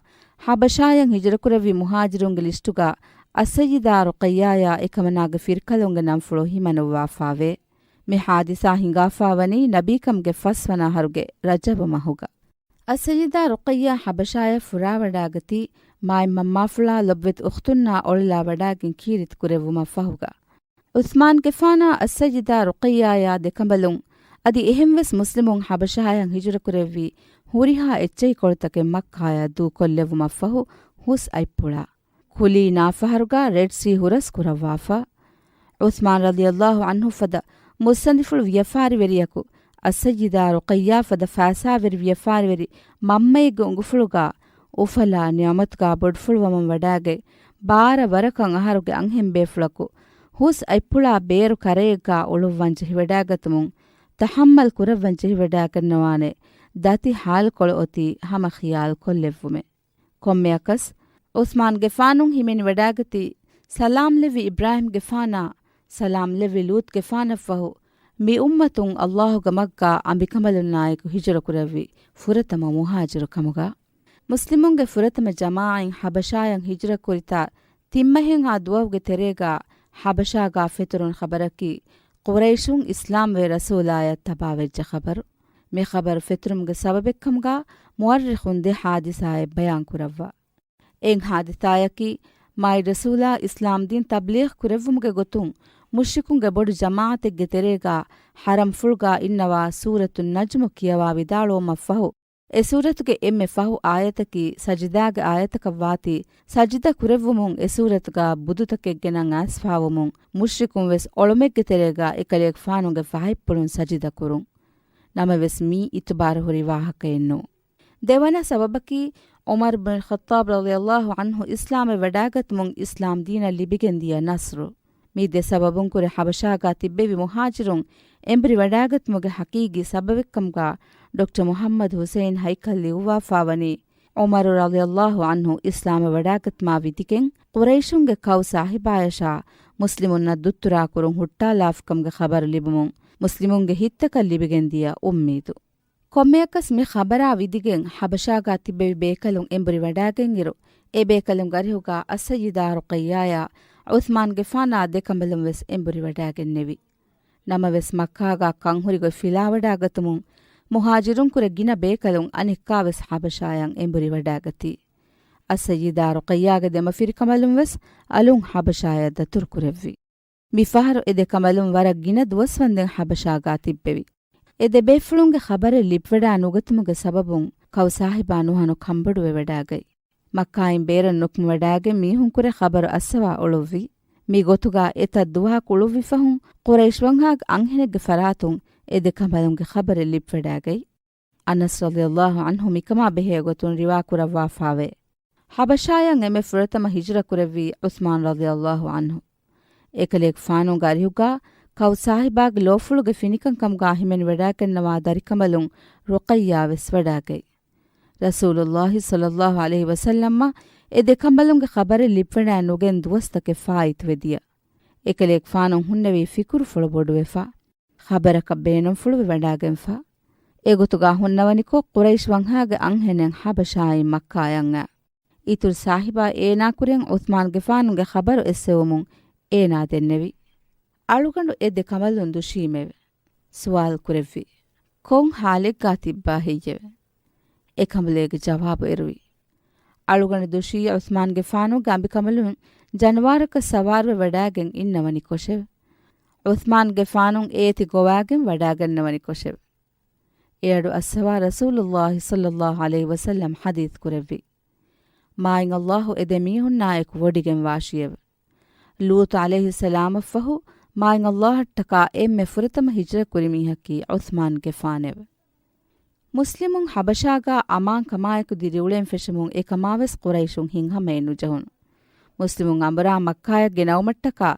ޙަބަޝާޔަށް ހިޖުރަކުރެއްވި މުހާޖިރުންގެ ލިސްޓުގާ އައްސައްޔިދާ ރުޤައްޔާޔާ އެކަމަނާގެ ފިރިކަލުންގެ ނަންފުޅު ހިމެނުއްވާފާވޭ. މި ޙާދިސާ ހިނގާފާވަނީ ނަބީކަމުގެ ފަސްވަނަ އަހަރުގެ ރަޖަބު މަހުގަ. އައްސައްޔިދާ ރުޤައްޔާ ޙަބަޝާޔަށް ފުރާވަޑާގަތީ، މާތް މަންމާފުޅާ ލޮބުވެތި އުޚްތުންނާ އޮޅުލާ ވަޑާގެން ކީރިތި ކުރެއްވުމަށްފަހުގަ. ޢުޘްމާންގެފާނާ އައްސައްޔިދާ ރުޤައްޔާޔާ ދެކަނބަލުން އަދި އެހެންވެސް މުސްލިމުން ޙަބަޝާޔަށް ހިޖުރަކުރެއްވި ހުރިހާ އެއްޗެހިކޮޅުތަކެއް މައްކާޔަށް ދޫކޮށްލެއްވުމަށްފަހު ހުސް އަތްޕުޅާ. ކުލީ ނާފަހަރުގާ ރެޑް ސީ ހުރަސް ކުރައްވާފަ. ޢުޘްމާން ރަޟިޔަﷲ ޢަންހު ފަދަ މުއްސަނދިފުޅު ވިޔަފާރިވެރިޔަކު، އައްސައްޔިދާ ރުޤައްޔާ ފަދަ ފައިސާވެރި ވިޔަފާރިވެރި މަންމައެއްގެ އުނގުފުޅުގާ އުފަލާ ނިޢުމަތުގާ ބޮޑުފުޅުވަމުން ވަޑާގަތް، ބާރަ ވަރަކަށް އަހަރުގެ އަންހެން ބޭފުޅަކު ހުސް އަތްޕުޅާ ބޭރު ކަރައެއްގާ އުޅުއްވަން ޖެހިވަޑާގަތުމުން، ތަޙައްމަލް ކުރައްވަން ޖެހިވަޑާގަންނަވާނެ ދަތި ޙާލުކޮޅު އޮތީ ހަމަ ޚިޔާލު ކޮށްލެއްވުމެއް. ކޮންމެއަކަސް، ޢުޘްމާންގެފާނު ހިމެނިވަޑާގަތީ، ސަލާމް ލެއްވި އިބްރާހިމްގެފާނާ، ސަލާމް ލެއްވި ލޫޠްގެފާނަށްފަހު، މި އުއްމަތުން ﷲގެ މަގްގާ އަނބިކަނބަލުންނާއެކު ހިޖުރަކުރެއްވި ފުރަތަމަ މުހާޖިރު ކަމުގަ. މުސްލިމުންގެ ފުރަތަމަ ޖަމާޢަތް ޙަބަޝާޔަށް ހިޖުރަކުރިތާ ތިންމަހެއްހާ ދުވަހުގެ ތެރޭގާ ޙަބަޝާގާ ފެތުރުނު ޚަބަރަކީ، ޤުރައިޝުން އިސްލާމްވެ ރަސޫލާޔަށް ތަބާވެއްޖެ ޚަބަރު. މި ޚަބަރު ފެތުރުމުގެ ސަބަބެއްކަމުގާ މުއައްރިޚުން ދެ ޙާދިސާއެއް ބަޔާންކުރައްވާ. އެއް ޙާދިސާޔަކީ، މާތް ރަސޫލާ އިސްލާމް ދީން ތަބްލީޣް ކުރެއްވުމުގެ ގޮތުން މުޝްރިކުންގެ ބޮޑު ޖަމާޢަތެއްގެ ތެރޭގާ ޙަރަމްފުޅުގާ އިންނަވާ ސޫރަތުއް ނަޖްމު ކިޔަވާ ވިދާޅުވުމަށްފަހު، އެ ސޫރަތުގެ އެންމެ ފަހު އާޔަތަކީ ސަޖިދާގެ އާޔަތަކަށްވާތީ، ސަޖިދަ ކުރެއްވުމުން އެ ސޫރަތުގާ ބުދުތަކެއްގެ ނަން އައިސްފާވުމުން، މުޝްރިކުން ވެސް އޮޅުމެއްގެ ތެރޭގާ އެކަލޭގެފާނުގެ ފަހަތްޕުޅުން ސަޖިދަ ކުރުން. ނަމަވެސް މީ އިތުބާރު ހުރި ވާހަކައެއް ނޫން. ދެވަނަ ސަބަބަކީ، ޢުމަރު ބިން ޚައްޠާބް ރަޟިޔަﷲ ޢަންހު އިސްލާމެއް ވަޑާގަތުމުން އިސްލާމް ދީނަށް ލިބިގެންދިޔަ ނަޞްރު. މި ދެ ސަބަބުން ކުރެ ޙަބަޝާގާ ތިއްބެވި މުހާޖިރުން އެނބުރި ވަޑާގަތުމުގެ ޙަޤީޤީ ސަބަބެއްކަމުގާ ޑޮކްޓަރ މުޙައްމަދު ޙުސައިން ހައިކަލް ލިޔުއްވާފާވަނީ، ޢުމަރު ރަޟިޔަﷲ ޢަންހު އިސްލާމެއް ވަޑާގަތުމާ ވިދިގެން، ޤުރައިޝުންގެ ކައު ސާހިބާޔަށާ މުސްލިމުންނަށް ދުއްތުރާކުރުން ހުއްޓާލާފިކަމުގެ ޚަބަރު ލިބުމުން، މުސްލިމުންގެ ހިތްތަކަށް ލިބިގެންދިޔަ އުއްމީދު. ކޮންމެއަކަސް މި ޚަބަރާ ވިދިގެން ޙަބަޝާގާ ތިއްބެވި ބޭކަލުން އެނބުރި ވަޑާގެންއިރު، އެ ބޭކަލުންގެ އަރިހުގާ އައްސައްޔިދާ ރުޤައްޔާޔާ ޢުޘްމާންގެފާނާ ދެކަނބަލުން ވެސް އެނބުރި ވަޑާގެންނެވި. ނަމަވެސް މައްކާގާ ކަންހުރި ގޮތް ފިލާވަޑާގަތުމުން މުހާޖިރުންކުރެ ގިނަ ބޭކަލުން އަނެއްކާވެސް ޙަބަޝާޔަށް އެނބުރި ވަޑާގަތީ. އައްސައްޔިދާ ރުޤައްޔާގެ ދެމަފިރިކަނބަލުން ވެސް އަލުން ޙަބަޝާޔަށް ދަތުރުކުރެއްވި. މިފަހަރު އެ ދެ ކަނބަލުން ވަރަށް ގިނަ ދުވަސްވަންދެން ޙަބަޝާގާ ތިއްބެވި. އެ ދެ ބޭފުޅުންގެ ޚަބަރެއް ލިބިވަޑާ ނުގަތުމުގެ ސަބަބުން ކައު ސާހިބާ ނުހަނު ކަންބޮޑުވެވަޑާގަތް. މައްކާއިން ބޭރަށް ނުކުމެވަޑާގެން މީހުންކުރެ ޚަބަރު އައްސަވާ އުޅުއްވި. މި ގޮތުގާ އެތައް ދުވަހަކު އުޅުއްވިފަހުން، ޤުރައިޝް ވަންހާގެ އަންހެނެއްގެ ފަރާތުން އެ ދެ ކަނބަލުންގެ ޚަބަރެއް ލިބިވަޑާގަތް. އަނަސް ރަޟިޔަﷲ ޢަންހު މިކަމާ ބެހޭ ގޮތުން ރިވާ ކުރައްވާފާވޭ. ޙަބަޝާޔަށް އެންމެ ފުރަތަމަ ހިޖުރަ ކުރެއްވީ ޢުޘްމާން ރަޟިޔަﷲ ޢަންހު. އެކަލޭގެފާނުގެ އަރިހުގާ ކައު ސާހިބާގެ ލޯފުޅުގެ ފިނިކަންކަމުގާ ހިމެނިވަޑާގަންނަވާ ދަރިކަނބަލުން ރުޤައްޔާ ވެސް ވަޑާގަތް. ރަސޫލުﷲ ޞައްލަﷲ ޢަލައިހި ވަސައްލަމަށް އެ ދެ ކަނބަލުންގެ ޚަބަރެއް ލިބިވަޑާ ނުގެން ދުވަސްތަކެއް ފާއިތުވެދިޔަ. އެކަލޭގެފާނު ހުންނެވީ ފިކުރުފުޅު ބޮޑުވެފަ. ޚަބަރަކަށް ބޭނުންފުޅުވެވަޑާގެންފަ. އެގޮތުގާ ހުންނަވަނިކޮށް، ޤުރައިޝް ވަންހާގެ އަންހެނެއް ޙަބަޝާއިން މައްކާޔަށް އައި. އިތުރު ސާހިބާ އޭނާކުރެން ޢުޘްމާންގެފާނުގެ ޚަބަރު އެއްސެވުމުން އޭނާ ދެންނެވި. އަޅުގަނޑު އެ ދެ ކަނބަލުން ދުށީމެވެ. ސުވާލު ކުރެއްވި. ކޮން ޙާލެއްގާ ތިއްބާ ހެއްޔެވެ؟ އެ ކަނބަލޭގެ ޖަވާބު އެރުވި. އަޅުގަނޑު ދުށީ ޢުޘްމާންގެފާނުގެ އަނބިކަނބަލުން ޖަނަވާރަކަށް ސަވާރުވެ ވަޑާގެން އިންނަވަނިކޮށެވެ. ޢުޘްމާންގެފާނު އޭތި ގޮވާގެން ވަޑާގަންނަވަނިކޮށެވެ. އެއަޑު އައްސަވާ ރަސޫލުﷲ ޞައްލަﷲ ޢަލައިހި ވަސައްލަމް ޙަދީޘް ކުރެއްވި. މާތް ﷲ އެ ދެ މީހުންނާއެކު ވޮޑިގެން ވާށިއެވެ. ލޫޠު ޢަލައިހިއްސަލާމަށްފަހު، މާތް ﷲ އަށްޓަކާ އެންމެ ފުރަތަމަ ހިޖުރަ ކުރި މީހަކީ ޢުޘްމާންގެފާނެވެ. މުސްލިމުން ޙަބަޝާގާ އަމާންކަމާއެކު ދިރިއުޅެން ފެށުމުން އެކަމާވެސް ޤުރައިޝުން ހިތްހަމައެއް ނުޖެހުނު. މުސްލިމުން އަނބުރާ މައްކާޔަށް ގެނައުމަށްޓަކާ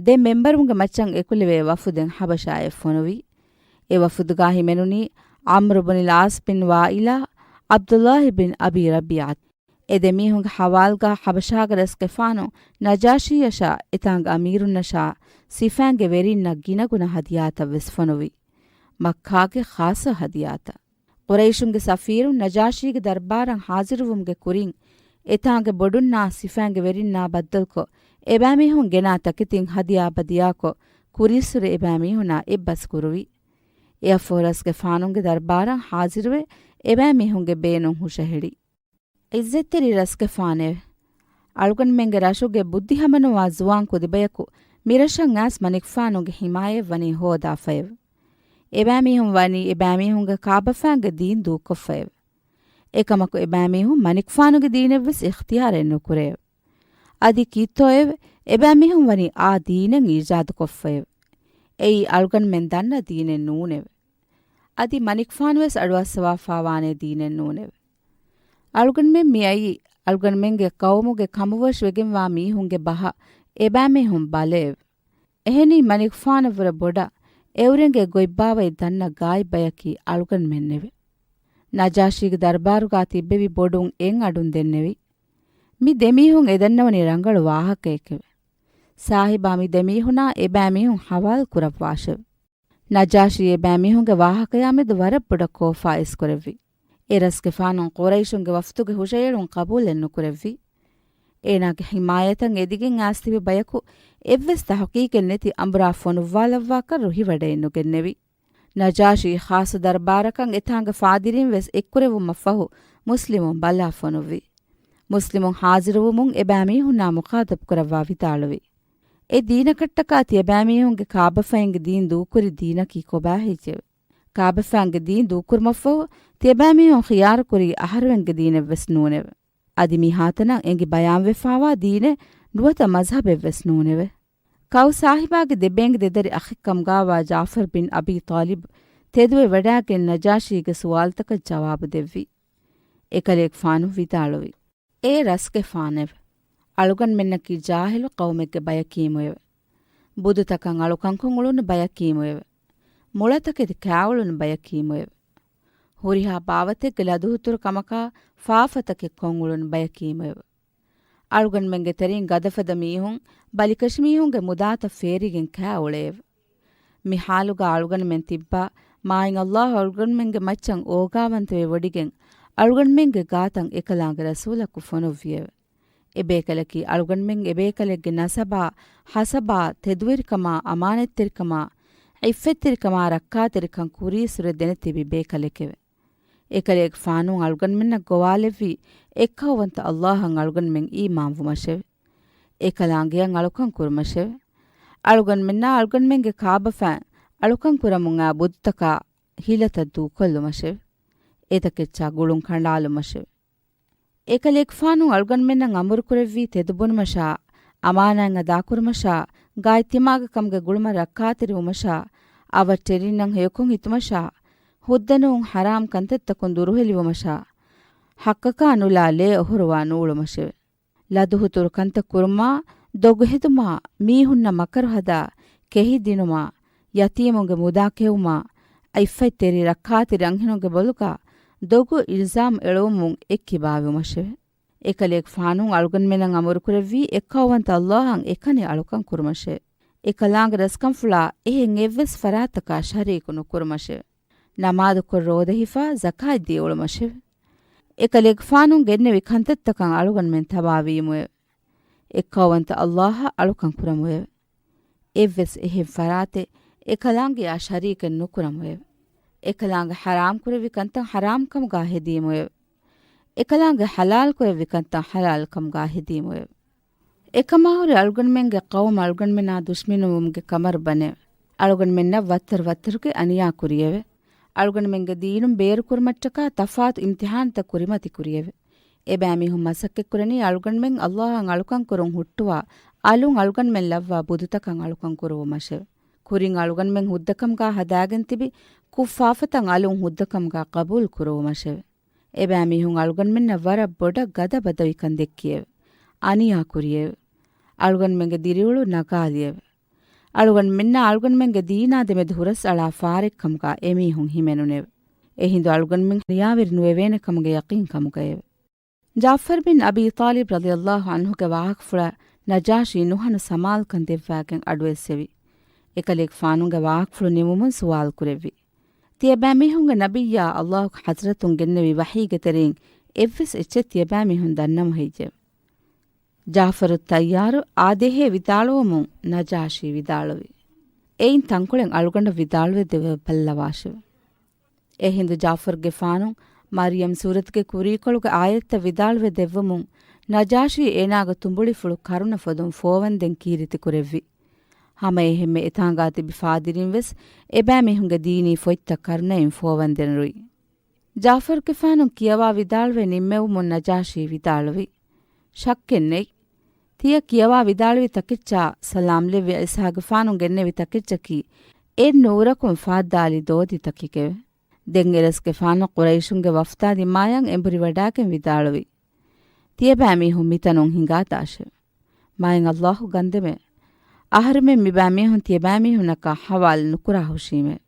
ދެ މެންބަރުންގެ މައްޗަށް އެކުލެވޭ ވަފުދެއް ޙަބަޝާއަށް ފޮނުވި. އެ ވަފުދުގާ ހިމެނުނީ ޢަމްރު ބުނިލް ޢާޞް ބިން ވާއިލާ، ޢަބްދުﷲ ބިން އަބީ ރަބީޢަ. އެ ދެމީހުންގެ ޙަވާލުގާ ޙަބަޝާގެ ރަސްގެފާނު ނަޖާޝީއަށާ އެތާނގެ އަމީރުންނަށާ ސިފައިންގެ ވެރިންނަށް ގިނަގުނަ ހަދިޔާތައް ވެސް ފޮނުވި. މައްކާގެ ޚާއްޞަ ހަދިޔާތައް. ޤުރައިޝުންގެ ސަފީރުން ނަޖާޝީގެ ދަރްބާރަށް ޙާޟިރުވުމުގެ ކުރިން، އެތާނގެ ބޮޑުންނާ ސިފައިންގެ ވެރިންނާ ބައްދަލުކޮށް، އެބައިމީހުން ގެނާ ތަކެތިން ހަދިޔާ ބަދިޔާކޮށް، ކުރީއްސުރެ އެބައިމީހުނާ އެއްބަސް ކުރުވި. އެއަށްފަހު ރަސްގެފާނުންގެ ދަރްބާރަށް ޙާޟިރުވެ، އެބައިމީހުންގެ ބޭނުން ހުށަހެޅި. ޢިއްޒަތްތެރި ރަސްގެފާނެވެ. އަޅުގަނޑުމެންގެ ރަށުގެ ބުއްދި ހަމަނުވާ ޒުވާން ކުދިބަޔަކު މިރަށަށް އައިސް މަނިކުފާނުގެ ޙިމާޔަތް ވަނީ ހޯދާފައެވެ. އެބައިމީހުން ވަނީ އެބައިމީހުންގެ ކާބަފާންގެ ދީން ދޫކޮށްފައެވެ. އެކަމަކު އެބައިމީހުން މަނިކުފާނުގެ ދީނެއްވެސް އިޚްތިޔާރެއް ނުކުރެއެވެ. އަދި ކީއްތޯއެވެ؟ އެބައިމީހުން ވަނީ އާ ދީނެއް އީޖާދުކޮށްފައެވެ. އެއީ އަޅުގަނޑުމެން ދަންނަ ދީނެއް ނޫނެވެ. އަދި މަނިކުފާނުވެސް އަޑުއައްސަވާފާވާނޭ ދީނެއް ނޫނެވެ. އަޅުގަނޑުމެން މިއައީ އަޅުގަނޑުމެންގެ ޤައުމުގެ ކަމުވަށް ވެގެންވާ މީހުންގެ ބަހަށް އެބައިމީހުން ބަލައެވެ. އެހެނީ މަނިކުފާނަށްވުރެ ބޮޑަށް އެއުރެންގޭ ގޮތްބާވަތް ދަންނަ ގާތްބަޔަކީ އަޅުގަނޑުމެންނެވެ. ނަޖާޝީގެ ދަރްބާރުގާ ތިއްބެވި ބޮޑުން އެއް އަޑުން ދެންނެވި. މި ދެމީހުން އެދަންނަވަނީ ރަނގަޅު ވާހަކައެކެވެ. ސާހިބާ މި ދެމީހުނާ އެބައިމީހުން ހަވާލު ކުރައްވާށެވެ. ނަޖާޝީ އެބައިމީހުންގެ ވާހަކަޔާ މެދު ވަރަށް ބޮޑަށް ކޯފާ އިސްކުރެއްވި. އެ ރަސްގެފާނުން ޤުރައިޝުންގެ ވަފްދުގެ ހުށައެޅުން ޤަބޫލެއް ނުކުރެއްވި. އޭނާގެ ޙިމާޔަތަށް އެދިގެން އައިސް ތިބި ބަޔަކު އެއްވެސް ތަޙުޤީޤެއް ނެތި އަނބުރާ ފޮނުއްވާލައްވާކަށް ރުހިވަޑައެއް ނުގެންނެވި. ނަޖާޝީ ޚާއްޞަ ދަރްބާރަކަށް އެތާނގެ ފާދިރީން ވެސް އެއްކުރެވުމަށްފަހު މުސްލިމުން ބަލާ ފޮނުއްވި. މުސްލިމުން ޙާޟިރުވުމުން އެބައިމީހުންނާ މުޚާޠަބު ކުރައްވާ ވިދާޅުވި. އެ ދީނަކަށްޓަކާ ތިޔަބައިމީހުންގެ ކާބަފައިންގެ ދީން ދޫކުރި ދީނަކީ ކޮބާހެއްޔެވެ؟ ކާބަފައިންގެ ދީން ދޫކުރުމަށްފަހު ތިޔަބައިމީހުން ޚިޔާރުކުރީ އަހަރުމެންގެ ދީނެއްވެސް ނޫނެވެ. އަދި މިހާތަނަށް އެނގި ބަޔާންވެފާވާ ދީނެއް ނުވަތަ މަޒްހަބެއްވެސް ނޫނެވެ. ކައު ސާހިބާގެ ދެބޭންގެ ދެދަރި އަޚެއްކަމުގާވާ ޖާފަރު ބިން އަބީ ޠާލިބް ތެދުވެވަޑާގެން ނަޖާޝީގެ ސުވާލުތަކަށް ޖަވާބު ދެއްވި. އެކަލޭގެފާނު ވިދާޅުވި. އޭ ރަސްގެފާނެވެ. އަޅުގަނޑުމެންނަކީ ޖާހިލު ޤައުމެއްގެ ބަޔަކީމުއެވެ. ބުދުތަކަށް އަޅުކަންކޮށް އުޅުނު ބަޔަކީމުއެވެ. މުޅަތަކެތި ކާއުޅުނު ބަޔަކީމުއެވެ. ހުރިހާ ބާވަތެއްގެ ލަދުހުތުރު ކަމަކާ ފާފަތަކެއް ކޮށް އުޅުނު ބަޔަކީމުއެވެ. އަޅުގަނޑުމެންގެ ތެރެއިން ގަދަފަދަ މީހުން ބަލިކަށި މީހުންގެ މުދާތައް ފޭރިގެން ކާ އުޅެއެވެ. މި ޙާލުގަ އަޅުގަނޑުމެން ތިއްބާ، މާތް ﷲ އަޅުގަނޑުމެންގެ މައްޗަށް އޯގާވަންތަވެ ވޮޑިގެން، އަޅުގަނޑުމެންގެ ގާތަށް އެކަލާނގެ ރަސޫލަކު ފޮނުއްވިއެވެ. އެބޭކަލަކީ އަޅުގަނޑުމެން އެބޭކަލެއްގެ ނަސަބާ، ޙަސަބާ، ތެދުވެރިކަމާ، އަމާނަތްތެރިކަމާ، ޢިއްފަތްތެރިކަމާ، ރައްކާތެރިކަން ކުރީއްސުރެ ދެނެތިބި ބޭކަލެކެވެ. އެކަލޭގެފާނު އަޅުގަނޑުމެންނަށް ގޮވާލެއްވީ، އެއްކައުވަންތަ ﷲ އަށް އަޅުގަނޑުމެން އީމާންވުމަށެވެ. އެކަލާނގެއަށް އަޅުކަން ކުރުމަށެވެ. އަޅުގަނޑުމެންނާ އަޅުގަނޑުމެންގެ ކާބަފައިން އަޅުކަން ކުރަމުން އައި ބުދުތަކާ ހިލަތައް ދޫކޮށްލުމަށެވެ. އެތަކެއްޗާ ގުޅުން ކަނޑާލުމަށެވެ. އެކަލޭގެފާނު އަޅުގަނޑުމެންނަށް އަމުރުކުރެއްވީ ތެދުބުނުމަށާ، އަމާނާތް އަދާކުރުމަށާ، ގާތްތިމާގެ ކަމުގެ ގުޅުމަށް ރައްކާތެރިވުމަށާ، އަވަށްޓެރިންނަށް ހެޔޮކޮށް ހިތުމަށާ، ހުއްދަނުވުން ޙަރާމް ކަންތައްތަކުން ދުރުހެލިވުމަށާ، ޙައްޤަކާ ނުލާ ލޭ އޮހޮރުވާ ނޫޅުމަށެވެ. ލަދުހުތުރު ކަންތައް ކުރުމާ، ދޮގު ހެދުމާ، މީހުންނަށް މަކަރު ހަދާ، ކެހި ދިނުމާ، ޔަތީމުންގެ މުދާ ކެއުމާ، ޢިއްފަތްތެރި ރައްކާތެރި އަންހެނުންގެ ބޮލުގަ ދޮގު އިލްޒާމް އެޅުވުމުން އެއްކިބާވުމަށެވެ. އެކަލޭގެފާނު އަޅުގަނޑުމެންނަށް އަމުރުކުރެއްވީ އެއްކައުވަންތަ ﷲ އަށް އެކަނި އަޅުކަން ކުރުމަށެވެ. އެކަލާނގެ ރަސްކަންފުޅާ އެހެން އެއްވެސް ފަރާތަކާ ޝަރީކު ނުކުރުމަށެވެ. ނަމާދުކޮށް ރޯދަ ހިފާ ޒަކާތް ދީ އުޅުމަށެވެ. އެކަލޭގެފާނު ގެންނެވި ކަންތައްތަކަށް އަޅުގަނޑުމެން ތަބާވީމުއެވެ. އެއްކައުވަންތަ ﷲ އަށް އަޅުކަން ކުރަމުއެވެ. އެއްވެސް އެހެން ފަރާތެއް އެކަލާނގެއާ ޝަރީކެއް ނުކުރަމުއެވެ. އެކަލާނގެ ޙަރާމް ކުރެއްވި ކަންތައް ޙަރާމް ކަމުގާ ހެދީމުއެވެ. އެކަލާނގެ ޙަލާލް ކުރެއްވި ކަންތައް ޙަލާލް ކަމުގާ ހެދީމުއެވެ. އެކަމާހުރެ އަޅުގަނޑުމެންގެ ޤައުމު އަޅުގަނޑުމެނާ ދުޝްމިނުވުމުގެ ކަމަރު ބަނެވެ. އަޅުގަނޑުމެންނަށް ވައްތަރު ވައްތަރުގެ އަނިޔާ ކުރިއެވެ. އަޅުގަނޑުމެންގެ ދީނުން ބޭރުކުރުމަށްޓަކާ ތަފާތު އިމްތިޙާނުތައް ކުރިމަތި ކުރިއެވެ. އެބައިމީހުން މަސައްކަތްކުރަނީ އަޅުގަނޑުމެން ﷲ އަށް އަޅުކަން ކުރުން ހުއްޓުވާ، އަލުން އަޅުގަނޑުމެން ލައްވާ ބުދުތަކަށް އަޅުކަން ކުރުވުމަށެވެ. ކުރިން އަޅުގަނޑުމެން ހުއްދަކަމުގާ ހަދާގެން ތިބި ކުށްފާފަތައް އަލުން ހުއްދަކަމުގާ ޤަބޫލު ކުރުވުމަށެވެ. އެބައިމީހުން އަޅުގަނޑުމެންނަށް ވަރަށް ބޮޑަށް ގަދަބަދަވިކަން ދެއްކިއެވެ. އަނިޔާ ކުރިއެވެ. އަޅުގަނޑުމެންގެ ދިރިއުޅުން ނަގާލިއެވެ. އަޅުގަނޑުމެންނާ އަޅުގަނޑުމެންގެ ދީނާ ދެމެދު ހުރަސްއަޅާ ފާރެއްކަމުގަ އެމީހުން ހިމެނުނެވެ. އެހިނދު އަޅުގަނޑުމެން ރިޔާވެރި ނުވެވޭނެ ކަމުގެ ޔަޤީން ކަމުގައެވެ. ޖާފަރު ބިން އަބީ ޠާލިބް ރަޟިޔަﷲ ޢަންހުގެ ވާހަކަފުޅަށް ނަޖާޝީ ނުހަނު ސަމާލުކަން ދެއްވާގެން އަޑުއެއްސެވި. އެކަލޭގެފާނުގެ ވާހަކަފުޅު ނިމުމުން ސުވާލު ކުރެއްވި. ތިޔަބައިމީހުންގެ ނަބިއްޔާ ﷲގެ ޙަޟްރަތުން ގެންނެވި ވަޙީގެ ތެރެއިން އެއްވެސް އެއްޗެއް ތިޔަބައިމީހުން ދަންނަމު ހެއްޔެވެ؟ ޖާފަރު ތައްޔާރު އާދޭހޭ ވިދާޅުވަމުން ނަޖާޝީ ވިދާޅުވި. އެއިން ތަންކޮޅެއް އަޅުގަނޑަށް ވިދާޅުވެ ދެއްވަބަލަވާށެވެ. އެހިނދު ޖާފަރުގެފާނު މަރްޔަމް ސޫރަތުގެ ކުރީކޮޅުގެ އާޔަތްތައް ވިދާޅުވެ ދެއްވަމުން، ނަޖާޝީ އޭނާގެ ތުނބުޅިފުޅު ކަރުނަ ފޮދުން ފޯވަންދެން ކީރިތި ކުރެއްވި. ހަމައެހެންމެ އެތާނގާ ތިބި ފާދިރީން ވެސް އެބައިމީހުންގެ ދީނީ ފޮތްތައް ކަރުނައިން ފޯވަންދެން ރުއި. ޖާފަރުގެފާނު ކިޔަވާ ވިދާޅުވެ ނިންމެވުމުން ނަޖާޝީ ވިދާޅުވި. ޝައްކެއް ނެތް. ތިޔަ ކިޔަވާ ވިދާޅުވި ތަކެއްޗާ ސަލާމް ލެއްވި އިސްހާގެފާނު ގެންނެވި ތަކެއްޗަކީ އެއް ނޫރަކުން ފާއްދާލި ދޯދި ތަކެކެވެ. ދެން އެރަސްގެފާނު ޤުރައިޝުންގެ ވަފްދާ ދިމާޔަށް އެނބުރި ވަޑާގެން ވިދާޅުވި. ތިޔަބައިމީހުން މިތަނުން ހިނގާތާށެވެ. މާތް ﷲ ގަންދެމެވެ. އަހަރެމެން މިބައިމީހުން ތިޔަބައިމީހުންނަކާ ހަވާލު ނުކުރާ ހުށީމެވެ.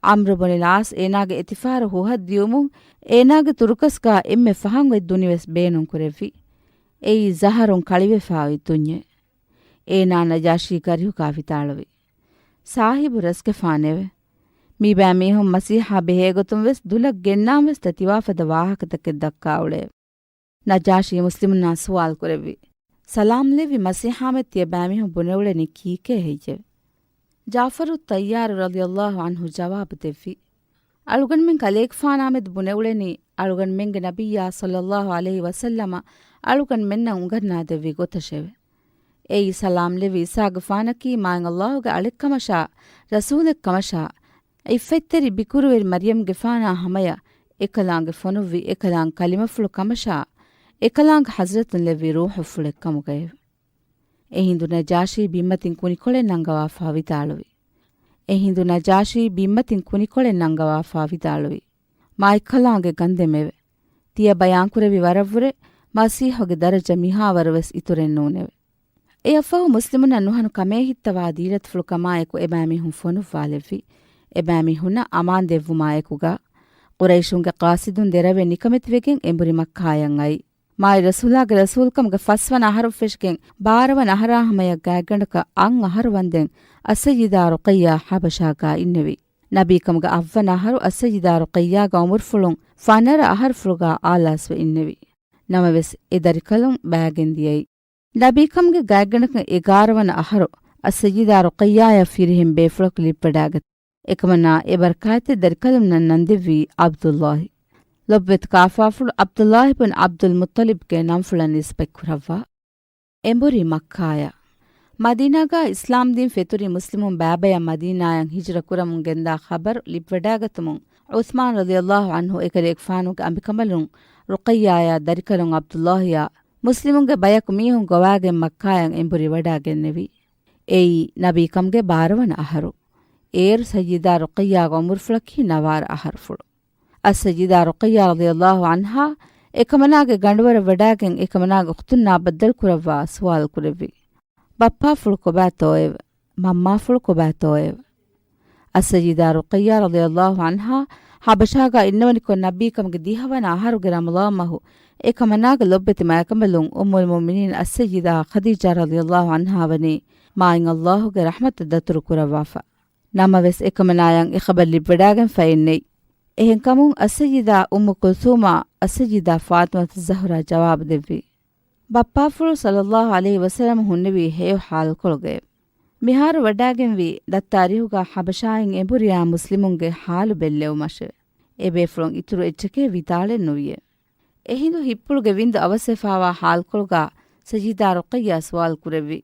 ޢަމްރު ބުނިލް ޢާޞް އޭނާގެ އެތިފާރު ހުހަށް ދިޔުމުން އޭނާގެ ތުރުކަސްގާ އެންމެ ފަހަން އޮތް ދުނިވެސް ބޭނުން ކުރެއްވި. އެއީ ޒަހަރުން ކަޅިވެފާ އޮތް ދުންޏެއް. އޭނާ ނަޖާޝީ ގަރިހުގާ ވިދާޅުވި. ސާހިބު ރަސްގެފާނެވެ. މިބައިމީހުން މަސީޙާ ބެހޭގޮތުން ވެސް ދުލަށް ގެންނާން ވެސް ދަތިވާފަދަ ވާހަކަތަކެއް ދައްކާ އުޅެ. ނަޖާޝީ މުސްލިމުންނާ ސުވާލު ކުރެއްވި. ސަލާމް ލެއްވި މަސީޙާމެ ތިޔަބައިމީހުން ބުނެއުޅެނީ ކީކޭ ހެއްޔެވެ؟ ޖާފަރު ތައްޔާރު ރަޟިޔަﷲ ޢަންހު ޖަވާބު ދެއްވި. އަޅުގަނޑުމެން ކަލޭގެފާނާމެދު ބުނެއުޅެނީ އަޅުގަނޑުމެންގެ ނަބިއްޔާ ޞައްލަﷲ ޢަލައިހި ވަސައްލަމަ އަޅުގަނޑުމެންނަށް އުނގަންނާދެއްވި ގޮތަށެވެ. އެއީ ސަލާމް ލެއްވި އިސާގެފާނަކީ މާތް ﷲގެ އަޅެއްކަމަށާ، ރަސޫލެއްކަމަށާ، ޢިއްފަތްތެރި ބިކުރުވެރި މަރްޔަމްގެފާނާ ހަމަޔަށް އެކަލާނގެ ފޮނުއްވި އެކަލާނގެ ކަލިމަފުޅު ކަމަށާ، އެކަލާނގެ ޙަޟްރަތުން ލެއްވި ރޫޙުފުޅެއް ކަމުގައެވެ. އެހިނދު ނަޖާޝީ ބިންމަތިން ކުނިކޮޅެއް ނަންގަވާފާ ވިދާޅުވި. އެހިނދު ނަޖާޝީ ބިންމަތިން ކުނިކޮޅެއް ނަންގަވާފާ ވިދާޅުވި. މާތްކަލާނގެ ގަންދެމެވެ. ތިޔަ ބަޔާންކުރެއްވި ވަރަށްވުރެ މަސީޙުގެ ދަރަޖަ މިހާވަރު ވެސް އިތުރެއް ނޫނެވެ. އެއަށްފަހު މުސްލިމުންނަށް ނުހަނު ކަމޭ ހިއްތަވާ ދީލަތުފުޅު ކަމާއެކު އެބައިމީހުން ފޮނުއްވާލެއްވި. އެބައިމީހުންނަށް އަމާން ދެއްވުމާއެކުގަ، ޤުރައިޝުންގެ ޤާޞިދުން ދެރަވެ ނިކަމެތިވެގެން އެނބުރި މައްކާޔަށް އައި. މާތް ރަސޫލާގެ ރަސޫލްކަމުގެ ފަސްވަނަ އަހަރު ފެށިގެން ބާރަވަނަ އަހަރާ ހަމަޔަށް ގާތްގަނޑަކަށް އަށް އަހަރު ވަންދެން އައްސައްޔިދާ ރުޤައްޔާ ޙަބަޝާގާ އިންނެވި. ނަބީކަމުގެ އަށްވަނަ އަހަރު އައްސައްޔިދާ ރުޤައްޔާގެ ޢުމުރުފުޅުން ފަނަރަ އަހަރުފުޅުގާ އާލާސްވެ އިންނެވި. ނަމަވެސް، އެ ދަރިކަލުން ބާގެން ދިޔައީ. ނަބީކަމުގެ ގާތްގަނޑަކަށް އެގާރަ ވަނަ އަހަރު އައްސައްޔިދާ ރުޤައްޔާޔަށް ފިރިހެން ބޭފުޅަކު ލިބިވަޑާގަތީ. އެކަމަނާ އެ ބަރަކާތްތެރި ދަރިކަލުންނަށް ނަންދެއްވީ ޢަބްދުﷲ. ލޮބުވެތި ކާފާފުޅު ޢަބްދުﷲ ބިން ޢަބްދުލް މުއްޠަލިބްގެ ނަންފުޅަށް ނިސްބަތްކުރައްވާ. އެނބުރި މައްކާޔަށް. މަދީނާގާ އިސްލާމްދީން ފެތުރި މުސްލިމުން ބައިބަޔަށް މަދީނާޔަށް ހިޖުރަ ކުރަމުން ގެންދާ ޚަބަރު ލިބިވަޑާގަތުމުން، ޢުޘްމާން ރަޟިޔަﷲ ޢަންހު އެކަލޭގެފާނުގެ އަނބިކަނބަލުން ރުޤައްޔާޔާ ދަރިކަލުން ޢަބްދުﷲޔާ މުސްލިމުންގެ ބަޔަކު މީހުން ގޮވާގެން މައްކާޔަށް އެނބުރި ވަޑާގެންނެވި. އެއީ ނަބީކަމުގެ ބާރަވަނަ އަހަރު. އޭރު ސައްޔިދާ ރުޤައްޔާގެ ޢުމުރުފުޅަކީ ނަވާރަ އަހަރުފުޅު. އައްސައްޔިދާ ރުޤައްޔާ ރަޟިޔަﷲ ޢަންހާ އެކަމަނާގެ ގަނޑުވަރަށް ވަޑާގެން އެކަމަނާގެ އުޚްތުންނާ ބައްދަލުކުރައްވާ ސުވާލު ކުރެއްވި. ބައްޕާފުޅު ކޮބާތޯއެވެ؟ މަންމާފުޅު ކޮބާތޯއެވެ؟ އައްސައްޔިދާ ރުޤައްޔާ ރަޟިޔަﷲ ޢަންހާ ޙަބަޝާގާ އިންނަވަނިކޮށް ނަބީކަމުގެ ދިހަވަނަ އަހަރުގެ ރަމަޟާން މަހު އެކަމަނާގެ ލޮބުވެތި މާތްކަނބަލުން އުއްމުލް މުއުމިނީން އައްސައްޔިދާ ޚަދީޖާ ރަޟިޔަﷲ ޢަންހާ ވަނީ މާތް ﷲގެ ރަޙްމަތަށް ދަތުރު ކުރައްވާފަ. ނަމަވެސް އެކަމަނާޔަށް އެ ޚަބަރު ލިބިވަޑާގެންފައެއް ނެތް. އެހެންކަމުން އައްސައްޔިދާ އުއްމު ކުލްސޫމާ އައްސައްޔިދާ ފާޠިމަތު ޒަހްރާ ޖަވާބު ދެއްވި. ބައްޕާފުޅު ޞައްލަﷲ ޢަލައިހި ވަސައްލަމަ ހުންނެވީ ހެޔޮ ޙާލުކޮޅުގައެވެ. މިހާރު ވަޑާގެންވީ ދައްތާރީހުގާ ޙަބަޝާއިން އެނބުރިޔާ މުސްލިމުންގެ ޙާލު ބެއްލެވުމަށެވެ. އެބޭފުޅުން އިތުރު އެއްޗެކޭ ވިދާޅެއް ނުވިއެވެ. އެހިނދު ހިއްޕުޅުގެ ވިންދު އަވަސްވެފާވާ ޙާލުކޮޅުގާ ސައްޔިދާ ރުޤައްޔާ ސުވާލު ކުރެއްވި.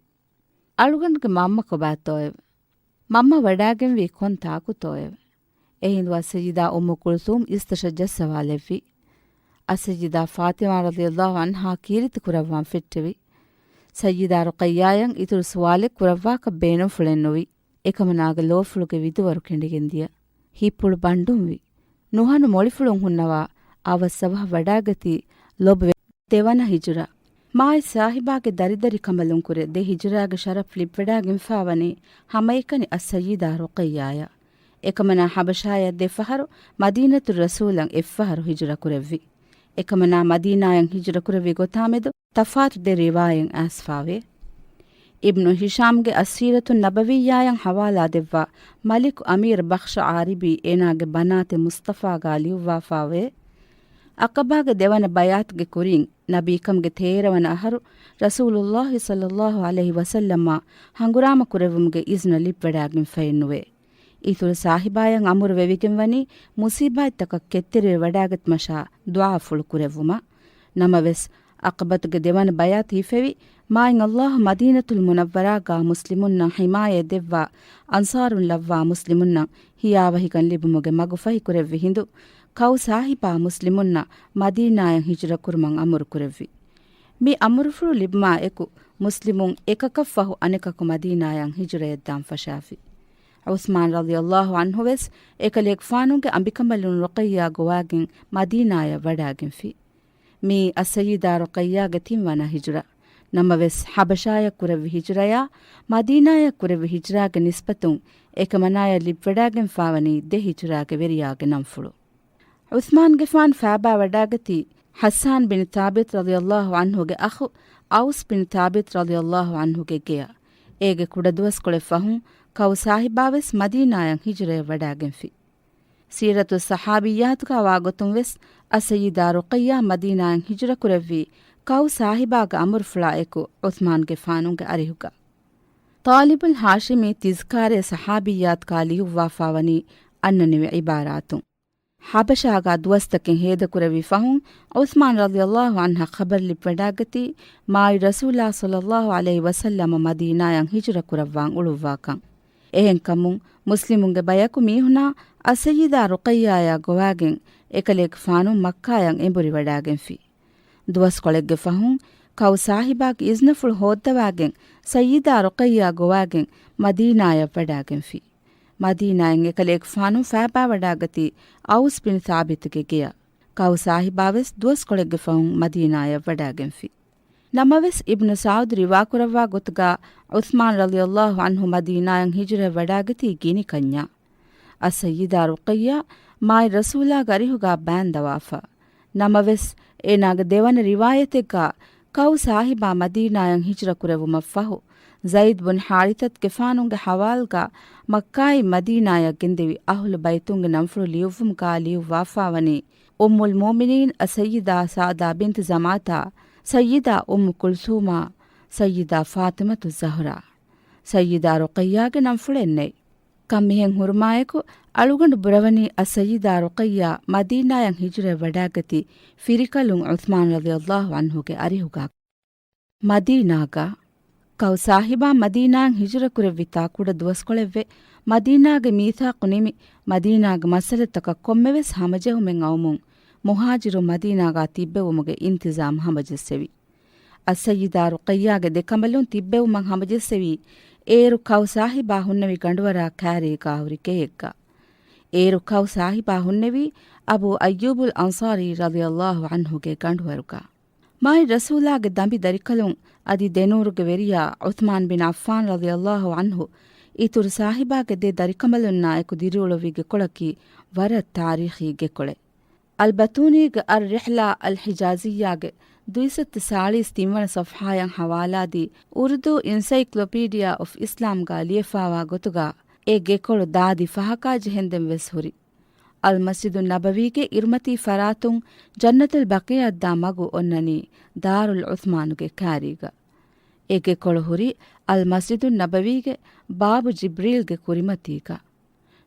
އަޅުގަނޑުގެ މަންމަ ކޮބާތޯއެވެ؟ މަންމަ ވަޑާގެންވީ ކޮން ތާކުތޯއެވެ؟ އެހިނދު އައްސައްޔިދާ އުއްމު ކުލްސޫމް އިސްތަށަށް ޖައްސަވާލެއްވި. އައްސައްޔިދާ ފާޠިމާ ރަޟިޔަﷲ ޢަންހާ ކީރިތި ކުރައްވާން ފެއްޓެވި. ސައްޔިދާ ރުޤައްޔާޔަށް އިތުރު ސުވާލެއް ކުރައްވާކަށް ބޭނުންފުޅެއް ނުވި. އެކަމަނާގެ ލޯފުޅުގެ ވިދުވަރު ކެނޑިގެން ދިޔަ. ހިއްޕުޅު ބަންޑުންވި. ނުހަނު މޮޅިފުޅުން ހުންނަވާ އަވަސްއަވަހަށް ވަޑާގަތީ ލޮބުވެ ދެވަނަ ހިޖުރަ. މާތް ސާހިބާގެ ދަރިދަރި ކަނބަލުން ކުރެ ދެ ހިޖުރާގެ ޝަރަފް ލިބިވަޑާގެންފާވަނީ ހަމައެކަނި އައްސައްޔިދާ ރުޤައްޔާޔަށް. އެކަމަނާ ޙަބަޝާޔަށް ދެ ފަހަރު މަދީނަތުއް ރަސޫލަށް އެއްފަހަރު ހިޖުރަ ކުރެއްވި. އެކަމަނާ މަދީނާޔަށް ހިޖުރަ ކުރެއްވި ގޮތާމެދު ތަފާތު ދެ ރިވާޔަތް އައިސްފާވޭ. އިބްނު ހިޝާމްގެ އައްސީރަތު ނަބަވިއްޔާޔަށް ޙަވާލާ ދެއްވާ މަލިކު އަމީރު ބަޚްޝު ޢާރިބީ އޭނާގެ ބަނާތެއް މުޞްޠަފާގާ ލިޔުއްވާފާވޭ. ޢަޤަބާގެ ދެވަނަ ބަޔާތުގެ ކުރިން ނަބީކަމުގެ ތޭރަ ވަނަ އަހަރު ރަސޫލުﷲ ޞައްލަﷲ ޢަލައިހި ވަސައްލަމާ ހަނގުރާމަ ކުރެއްވުމުގެ އިޒްނަ ލިބިވަޑާގެންފައެއްނުވޭ. އިތުރު ސާހިބާޔަށް އަމުރު ވެވިގެންވަނީ މުޞީބާތްތަކަށް ކެތްތެރިވެ ވަޑާގަތުމަށާ ދުޢާފުޅު ކުރެއްވުމަށް. ނަމަވެސް، ޢަޤަބަތުގެ ދެވަނަ ބަޔާތު ހިފެވި، މާތް ﷲ މަދީނަތުލް މުނައްވަރާގާ މުސްލިމުންނަށް ޙިމާޔަތް ދެއްވާ އަންޞާރުން ލައްވާ މުސްލިމުންނަށް ހިޔާވަހިކަން ލިބުމުގެ މަގުފަހި ކުރެއްވި ހިނދު، ކައު ސާހިބާ މުސްލިމުންނަށް މަދީނާޔަށް ހިޖުރަ ކުރުމަށް އަމުރު ކުރެއްވި. މި އަމުރުފުޅު ލިބުމާ އެކު، މުސްލިމުން އެކަކަށްފަހު އަނެކަކު މަދީނާޔަށް ހިޖުރައަށް ދާން ފަށާފި. ޢުޘްމާން ރަޟިޔަﷲ ޢަންހު ވެސް އެކަލޭގެފާނުގެ އަނބިކަނބަލުން ރުޤައްޔާ ގޮވާގެން މަދީނާޔަށް ވަޑާގެންފި. މިއީ އައްސައްޔިދާ ރުޤައްޔާގެ ތިންވަނަ ހިޖުރަ. ނަމަވެސް، ޙަބަޝާޔަށް ކުރެއްވި ހިޖުރަޔާ މަދީނާޔަށް ކުރެއްވި ހިޖުރާގެ ނިސްބަތުން އެކަމަނާޔަށް ލިބިވަޑާގެންފާވަނީ ދެ ހިޖުރާގެ ވެރިޔާގެ ނަންފުޅު. ޢުޘްމާންގެފާން ފާބާވަޑާގަތީ ޙައްސާން ބިން ޘާބިތު ރަޟިޔަﷲ ޢަންހުގެ އަޚު ޢައުސް ބިން ޘާބިތު ރަޟިޔަﷲ ޢަންހުގެ ގެޔަށް. އޭގެ ކުޑަދުވަސްކޮޅެއް ފަހުން ކައު ޞާޙިބާވެސް މަދީނާޔަށް ހިޖުރަޔަށް ވަޑާގެންފި. ސީރަތު ޞަޙާބިއްޔާތުގަ ވާގޮތުން ވެސް އައްސައްޔިދާ ރުޤައްޔާ މަދީނާޔަށް ހިޖުރަ ކުރެއްވީ ކައު ޞާޙިބާގެ އަމުރުފުޅާ އެކު ޢުޘްމާންގެފާނުގެ އަރިހުގަ. ޠާލިބުލް ހާޝިމީ ތިޒްކާރޭ ޞަޙާބިއްޔާތުގަ ލިޔުއްވާފާވަނީ އަންނަނިވި ޢިބާރާތުން. ޙަބަޝާގަ ދުވަސްތަކެއް ހޭދަކުރެއްވި ފަހުން، ޢުޘްމާން ރަޟިޔަﷲ ޢަންހަށް ޚަބަރު ލިބިވަޑާގަތީ، މާތް ރަސޫލާ ޞައްލަﷲ ޢަލައިހި ވަސައްލަމަ މަދީނާޔަށް ހިޖުރަ ކުރައްވާން އުޅުއްވާކަން. އެހެންކަމުން، މުސްލިމުންގެ ބަޔަކު މީހުނާ އައްސައްޔިދާ ރުޤައްޔާޔާ ގޮވާގެން އެކަލޭގެފާނު މައްކާޔަށް އެނބުރިވަޑާގެންފި. ދުވަސްކޮޅެއްގެ ފަހުން، ކައު ޞާޙިބާގެ އިޒްނަފުޅު ހޯއްދަވާގެން ސައްޔިދާ ރުޤައްޔާ ގޮވާގެން މަދީނާޔަށް ވަޑާގެންފި. މަދީނާއިން އެކަލޭގެފާނު ފާބާވަޑާގަތީ ޢައުސް ބިން ޘާބިތުގެ ގެޔަށް. ކައު ޞާޙިބާވެސް ދުވަސްކޮޅެއްގެ ފަހުން މަދީނާޔަށް ވަޑާގެންފި. ނަމަވެސް، އިބްނު ސަޢުދު ރިވާކުރައްވާ ގޮތުގަ، ޢުޘްމާން ރަޟިޔަﷲ ޢަންހު މަދީނާޔަށް ހިޖުރަޔަށް ވަޑާގަތީ ގިނި ކަންޏާ. އައްސައްޔިދާ ރުޤައްޔާ މާތް ރަސޫލާގެ އަރިހުގަ ބާންދަވާފަ. ނަމަވެސް، އޭނާގެ ދެވަނަ ރިވާޔަތެއްގަ، ކައު ޞާޙިބާ މަދީނާޔަށް ހިޖުރަ ކުރެއްވުމަށްފަހު، ޒައިދު ބުން ޙާރިޘަތުގެފާނުގެ ޙަވާލުގަ މައްކާއިން މަދީނާޔަށް ގެންދެވި އަހުލު ބައިތުންގެ ނަންފުޅު ލިޔުއްވުމުގަ ލިޔުއްވާފާވަނީ، އުއްމުލް މުއުމިނީން އައްސައްޔިދާ ސަޢުދާ ބިންތު ޒަމްޢަތާ، ސައްޔިދާ އުއްމު ކުލްސޫމާ، ސައްޔިދާ ފާޠިމަތު ޒަހްރާ، ސައްޔިދާ ރުޤައްޔާގެ ނަންފުޅެއް ނެތް. ކަން މިހެން ހުރުމާއެކު، އަޅުގަނޑު ބުރަވަނީ އައްސައްޔިދާ ރުޤައްޔާ މަދީނާޔަށް ހިޖުރަޔަށް ވަޑާގަތީ ފިރިކަލުން ޢުޘްމާން ރަޟިޔަﷲ ޢަންހުގެ އަރިހުގަ. މަދީނާގަ، ކައު ޞާޙިބާ މަދީނާއަށް ހިޖުރަ ކުރެއްވިތާ ކުޑަ ދުވަސްކޮޅެއްވެ، މަދީނާގެ މީޘާޤު ނިމި، މަދީނާގެ މައްސަލަތަކަށް ކޮންމެވެސް ހަމަޖެހުމެއް އައުމުން، މުހާޖިރުން މަދީނާގަ ތިއްބެވުމުގެ އިންތިޒާމް ހަމަޖެއްސެވި. އައްސައްޔިދާ ރުޤައްޔާގެ ދެކަނބަލުން ތިއްބެވުމަށް ހަމަޖެއްސެވީ، އޭރު ކައު ޞާޙިބާ ހުންނެވި ގަނޑުވަރާ ކާރީގާ ހުރި ގެއެއްގަ. އޭރު ކައު ޞާޙިބާ ހުންނެވީ، އަބޫ އައްޔޫބުލް އަންޞާރީ ރަޟިޔަﷲ ޢަންހުގެ ގަނޑުވަރުގަ. މާތް ރަސޫލާގެ ދަނބި ދަރިކަލުން އަދި ދެނޫރުގެ ވެރިޔާ ޢުޘްމާން ބިން ޢައްފާން ރަޟިޔަﷲ ޢަންހު އިތުރު ޞާޙިބާގެ ދެ ދަރިކަނބަލުންނާ އެކު ދިރިއުޅުއްވި ގެކޮޅަކީ ވަރަށް ތާރީޚީ ގެކޮޅެއް. އަލްބަތޫނީގެ އައްރިޙްލާ އަލްޙިޖާޒިއްޔާގެ ދުއިސައްތަ ސާޅީސް ތިންވަނަ ޞަފްޙާޔަށް ހަވާލާދީ، އުރުދޫ އިންސައިކްލޮޕީޑިއާ އޮފް އިސްލާމްގަ ލިޔެފާވާ ގޮތުގަ، އެ ގެކޮޅު ދާދި ފަހަކާ ޖެހެންދެން ވެސް ހުރި. އަލްމަސްޖިދު ނަބަވީގެ އިރުމަތީ ފަރާތުން ޖަންނަތުލް ބަޤީޢަށްދާ މަގު އޮންނަނީ ދާރުލް ޢުޘްމާނުގެ ކާރީގަ. އެ ގެކޮޅު ހުރީ އަލްމަސްޖިދު ނަބަވީގެ ބާބު ޖިބްރީލްގެ ކުރިމަތީގަ.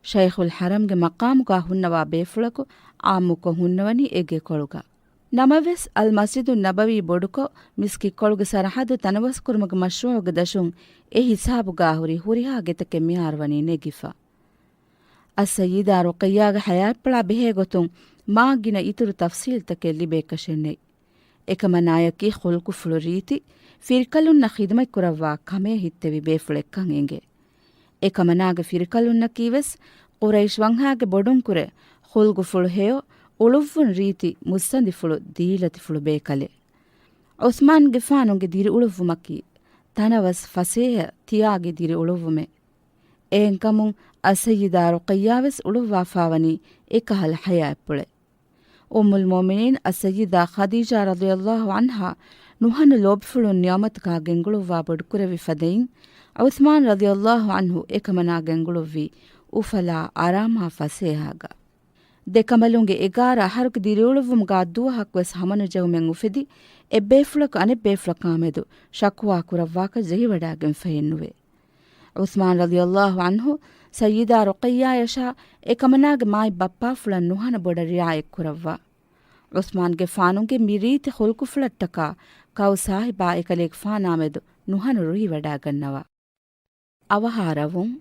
ޝައިޚުލް ޙަރަމްގެ މަޤާމުގަ ހުންނަވާ ބޭފުޅަކު ޢާއްމުކޮށް ހުންނަވަނީ އެ ގެކޮޅުގަ. ނަމަވެސް، އަލްމަސްޖިދު ނަބަވީ ބޮޑުކޮށް، މިސްކިތްކޮޅުގެ ސަރަޙައްދު ތަނަވަސްކުރުމުގެ މަޝްރޫޢުގެ ދަށުން އެ ހިސާބުގަ ހުރި ހުރިހާ ގެތަކެއް މިހާރު ވަނީ ނެގިފަ. އައްސައްޔިދާ ރުޤައްޔާގެ ޙަޔާތްޕުޅާ ބެހޭ ގޮތުން މާ ގިނަ އިތުރު ތަފްޞީލްތަކެއް ލިބޭކަށެއް ނެތް. އެކަމަނާޔަކީ ޚުލްޤުފުޅު ރީތި، ފިރިކަލުންނަށް ޚިދުމަތްކުރައްވާ ކަމޭ ހިތްތެރި ބޭފުޅެއްކަން އެނގޭ. އެކަމަނާގެ ފިރިކަލުންނަކީ ވެސް ޤުރައިޝް ވަންހާގެ ބޮޑުންކުރެ، ޚުލްޤުފުޅު ހެޔޮ، އުޅުއްވުން ރީތި، މުއްސަނދިފުޅު ދީލަތިފުޅު ބޭކަލެއް. ޢުސްމާންގެފާނުގެ ދިރިއުޅުއްވުމަކީ ތަނަވަސް ފަސޭހަ ތިޔާގެ ދިރިއުޅުއްވުމެއް. އެހެންކަމުން އައްސައްޔިދާ ރުޤައްޔާވެސް އުޅުއްވާފާވަނީ އެކަހަލަ ޙަޔާތްޕުޅެއް. އުއްމުލް މުއުމިނީން އައްސައްޔިދާ ޚަދީޖާ ރަޟިޔަﷲ ޢަންހާ ނުހަނު ލޯބިފުޅުން ނިޢުމަތުގާ ގެންގުޅުއްވާ ބޮޑުކުރެއްވި ފަދައިން، ޢުޘްމާން ރަޟިޔަﷲ ޢަންހު އެކަމަނާ ގެންގުޅުއްވީ އުފަލާ އަރާމާ ފަސޭހައިގާ. ދެކަނބަލުންގެ އެގާރަ އަހަރުގެ ދިރިއުޅުއްވުމުގާ ދުވަހަކުވެސް ހަމަނުޖެހުމެއް އުފެދި، އެއްބޭފުޅަކު އަނެއްބޭފުޅަކާމެދު ޝަކުވާ ކުރައްވާކަށް ޖެހިވަޑާގެންފައެއްނުވޭ. ޢުޘްމާން ރަޟިޔަﷲ ޢަންހު ސައްޔިދާ ރުޤައްޔާޔަށާ އެކަމަނާގެ މާތް ބައްޕާފުޅަށް ނުހަނު ބޮޑަށް ރިޢާޔަތްކުރައްވާ. ޢުޘްމާންގެފާނުގެ މި ރީތި ޚުލްޤުފުޅަށްޓަކާ ކައު ސާހިބާ އެކަލޭގެފާނާމެދު ނުހަނު ރުހިވަޑާގަންނަވާ. އަވަހާރަވުން.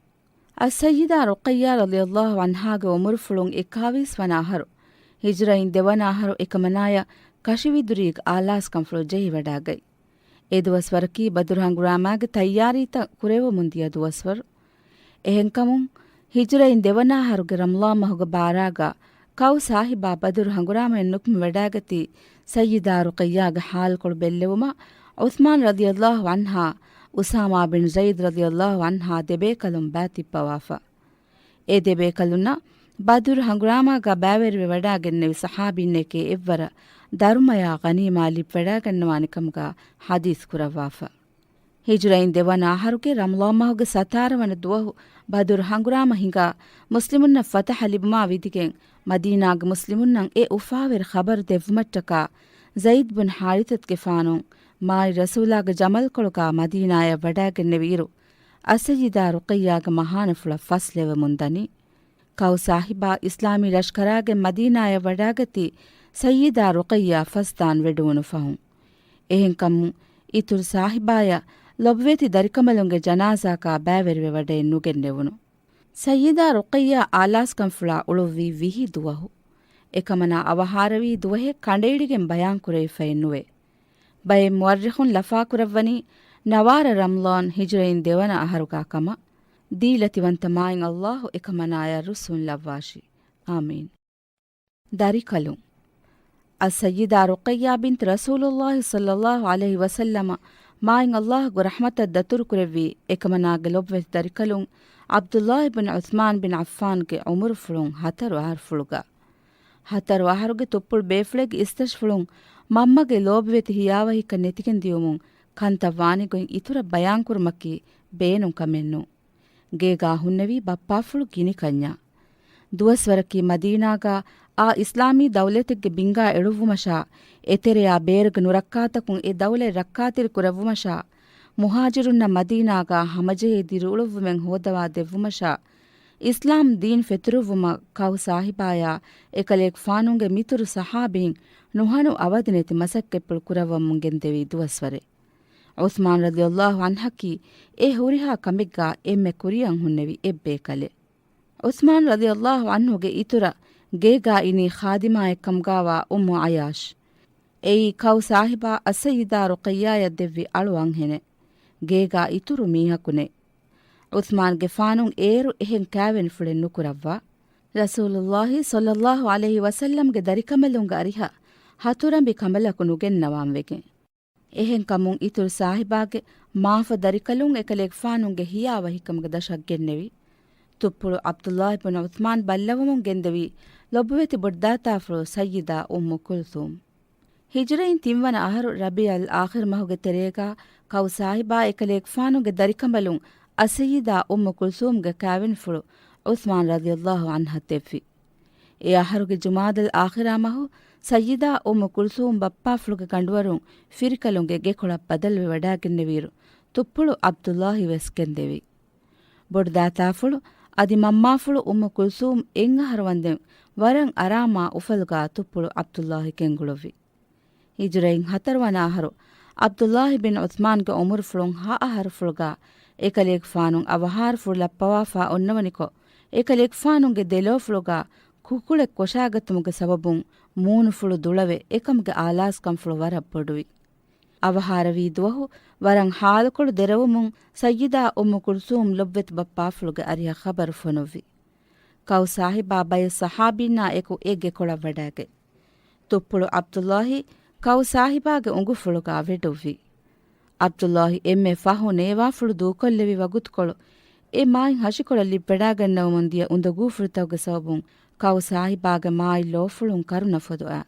އައްސައްޔިދާ ރުޤައްޔާ ރަޟިޔަﷲ ޢަންހާގެ ޢުމުރުފުޅުން އެއްކާވީސް ވަނަ އަހަރު، ހިޖުރައިން ދެވަނަ އަހަރު އެކަމަނާޔަށް ކަށިވިދުރީގެ އާލާސްކަންފުޅު ޖެހިވަޑާގަތް. އެ ދުވަސްވަރަކީ ބަދުރު ހަނގުރާމާގެ ތައްޔާރީތައް ކުރެވެމުން ދިޔަ ދުވަސްވަރު. އެހެންކަމުން، ހިޖުރައިން ދެވަނަ އަހަރުގެ ރަމަޟާން މަހުގެ ބާރާގާ ކައު ސާހިބާ ބަދުރު ހަނގުރާމައިން ނުކުމެ ވަޑާގަތީ ސައްޔިދާ ރުޤައްޔާގެ ޙާލުކޮޅު ބެއްލެވުމަށް ޢުޘްމާން ރަޟިޔަﷲ ޢަންހާ، އުސާމާ ބިން ޒައިދް ރަޟިޔަﷲ ޢަންހާ ދެބޭކަލުން ބައިތިއްބަވާފަ. އެ ދެބޭކަލުންނަށް ބަދުރު ހަނގުރާމާގާ ބައިވެރިވެ ވަޑާގެންނެވި ޞަޙާބީންނެކޭ އެއްވަރަށް ދަރުމަޔާ ޣަނީމާ ލިބިވަޑާގަންނަވާނެ ކަމުގާ ޙަދީޘް ކުރައްވާފަ. ހިޖުރައިން ދެވަނަ އަހަރުގެ ރަމަޟާން މަހުގެ ސަތާރަ ވަނަ ދުވަހު ބަދުރު ހަނގުރާމަ ހިނގާ، މުސްލިމުންނަށް ފަތަޙަ ލިބުމާ ވިދިގެން މަދީނާގެ މުސްލިމުންނަށް އެ އުފާވެރި ޚަބަރު ދެއްވުމަށްޓަކާ ޒައިދް ބުން ޙާރިޘަތުގެފާނު މާތް ރަސޫލާގެ ޖަމަލްކޮޅުގާ މަދީނާޔަށް ވަޑާގެންނެވި އިރު، އައްސައްޔިދާ ރުޤައްޔާގެ މަހާނަފުޅަށް ފަސް ލެވެމުން ދަނީ. ކައު ސާހިބާ އިސްލާމީ ލަޝްކަރާގެން މަދީނާޔަށް ވަޑާގަތީ ސައްޔިދާ ރުޤައްޔާ ފަސްދާން ވެޑުވުނު ފަހުން. އެހެންކަމުން އިތުރު ސާހިބާޔަށް ލޮބުވެތި ދަރިކަނބަލުންގެ ޖަނާޒާގާ ބައިވެރިވެ ވަޑައެއް ނުގެންނެވުނު. ސައްޔިދާ ރުޤައްޔާ އާލާސްކަންފުޅާ އުޅުއްވީ ވިހި ދުވަހު. އެކަމަނާ އަވަހާރަވީ ދުވަހެއް ކަނޑައެޅިގެން ބަޔާންކުރެވިފައެއް ނުވޭ. ބައެއް މުއައްރިޚުން ލަފާކުރައްވަނީ ނަވާރަ ރަމަޟާން ހިޖުރައިން ދެވަނަ އަހަރުގާ ކަމަށް. ދީލަތިވަންތަ މާތް ﷲ އެކަމަނާޔަށް ރުއްސުން ލައްވާށި. އާމީން. ދަރިކަލުން. އައްސައްޔިދާ ރުޤައްޔާ ބިންތު ރަސޫލުﷲ ޞައްލަﷲ ޢަލައިހި ވަސައްލަމަ މާތް ﷲގެ ރަޙްމަތަށް ދަތުރުކުރެއްވީ އެކަމަނާގެ ލޮބުވެތި ދަރިކަލުން ޢަބްދުﷲ ބިން ޢުޘްމާން ބިން ޢައްފާންގެ ޢުމުރުފުޅުން ހަތަރު އަހަރުފުޅުގަ. ހަތަރު އަހަރުގެ ތުއްޕުޅު ބޭފުޅެއްގެ އިސްތަށިފުޅުން މަންމަގެ ލޯބިވެތި ހިޔާވަހިކަން ނެތިގެން ދިޔުމުން ކަންތައް ވާނީ ގޮތް އިތުރަށް ބަޔާންކުރުމަކީ ބޭނުން ކަމެއް ނޫން. ގޭގާ ހުންނެވީ ބައްޕާފުޅު ގިނިކަންޏާ. ދުވަސްވަރަކީ މަދީނާގާ އާ އިސްލާމީ ދައުލަތެއްގެ ބިންގާ އެޅުއްވުމަށާ، އެތެރެޔާ ބޭރުގެ ނުރައްކާތަކުން އެ ދައުލަތް ރައްކާތެރި ކުރެއްވުމަށާ، މުހާޖިރުންނަށް މަދީނާގާ ހަމަޖެހޭ ދިރިއުޅުއްވުމެއް ހޯދަވާ ދެއްވުމަށާ، އިސްލާމް ދީން ފެތުރުއްވުމަށް ކައު ސާހިބާޔާ އެކަލޭގެފާނުގެ މިތުރު ސަޙާބީން ނުހަނު އަވަދިނެތި މަސައްކަތްޕުޅު ކުރައްވަމުން ގެންދެވީ ދުވަސްވަރެއް. ޢުޘްމާން ރަޟިޔަﷲ ޢަންހަކީ އެ ހުރިހާ ކަމެއްގާ އެންމެ ކުރިއަށް ހުންނެވި އެއްބޭކަލެއް. ޢުޘްމާން ރަޟިޔަﷲ ޢަންހުގެ އިތުރަށް ގޭގާ އިނީ ޚާދިމާއެއްކަމުގާވާ އުއްމު ޢަޔާޝް. އެއީ ކައު ސާހިބާ އައްސައްޔިދާ ރުޤައްޔާޔަށް ދެއްވި އަޅު އަންހެނެއް. ގޭގާ އިތުރު މީހަކު ނެތް. ޢުޘްމާންގެފާނު އޭރު އެހެން ކާވެނިފުޅެއް ނުކުރައްވާ. ރަސޫލުﷲ ޞައްލަﷲ ޢަލައިހި ވަސައްލަމްގެ ދަރިކަނބަލުންގެ އަރިހަށް ހަތުރަނބި ކަނބަލަކު ނުގެންނަވާން ވެގެން. އެހެންކަމުން އިތުރު ސާހިބާގެ މާފަ ދަރިކަލުން އެކަލޭގެފާނުގެ ހިޔާވަހިކަމުގެ ދަށަށް ގެންނެވި. ތުއްޕުޅު ޢަބްދުﷲ ބިން ޢުޘްމާން ބައްލަވަމުން ގެންދެވީ ލޮބުވެތި ބޮޑުދާތާފުޅު ސައްޔިދާ އުއްމު ކުލްސޫމް. ހިޖުރައިން ތިންވަނަ އަހަރު ރަބީޢަލް އާޚިރު މަހުގެ ތެރޭގާ ކައު ސާހިބާ އެކަލޭގެފާނުގެ ދަރިކަނބަލުން އައްސައްޔިދާ އުއްމު ކުލްސޫމްގެ ކާވެނިފުޅު ޢުޘްމާން ރަޟިޔަﷲ ޢަންހަށް ދެއްވި. އެ އަހަރުގެ ޖުމާދަލް އާޚިރާ މަހު ސައްޔިދާ އުއްމު ކުލްސޫމް ބައްޕާފުޅުގެ ގަނޑުވަރުން ފިރިކަލުންގެ ގެކޮޅަށް ބަދަލުވެ ވަޑާގެންނެވިއިރު، ތުއްޕުޅު ޢަބްދުﷲ ވެސް ގެންދެވި. ބޮޑުދާތާފުޅު އަދި މަންމާފުޅު އުއްމު ކުލްސޫމް އެއްއަހަރު ވަންދެން ވަރަށް އަރާމާ އުފަލުގާ ތުއްޕުޅު ޢަބްދުﷲ ގެންގުޅުއްވި. ހިޖުރައިން ހަތަރުވަނަ އަހަރު ޢަބްދުﷲ ބިން ޢުޘްމާންގެ ޢުމުރުފުޅުން ހަ އަހަރުފުޅުގާ އެކަލޭގެފާނު އަވަހާރަފުޅު ލައްޕަވާފާ އޮންނަވަނިކޮށް، އެކަލޭގެފާނުގެ ދެލޯފުޅުގާ ކުކުޅެއް ކޮށާގަތުމުގެ ސަބަބުން މޫނުފުޅު ދުޅަވެ، އެކަމުގެ އާލާސްކަންފުޅު ވަރަށް ބޮޑުވި. އަވަހާރަވީ ދުވަހު ވަރަށް ހާލުކޮޅު ދެރަވުމުން ސައްޔިދާ އުއްމު ކުލްސޫމް ލޮބުވެތި ބައްޕާފުޅުގެ އަރިހަށް ޚަބަރު ފޮނުއްވި. ކައު ސާހިބާ ބައެއް ޞަޙާބީންނާ އެކު އެ ގެކޮޅަށް ވަޑާގަތް. ތުއްޕުޅު ޢަބްދުﷲ ކައު ސާހިބާގެ އުނގުފުޅުގާ ވެޑުއްވި. ޢަބްދުﷲ އެންމެ ފަހު ނޭވާފުޅު ދޫކޮށްލެވި ވަގުތުކޮޅު، އެ މާތް ހަށިކޮޅަށް ލިބިވަޑާގަންނަވަމުން ދިޔަ އުނދަގޫފުޅުތަކުގެ ސަބަބުން ކައު ސާހިބާގެ މާތް ލޯފުޅުން ކަރުނަ ފޮދުއާ.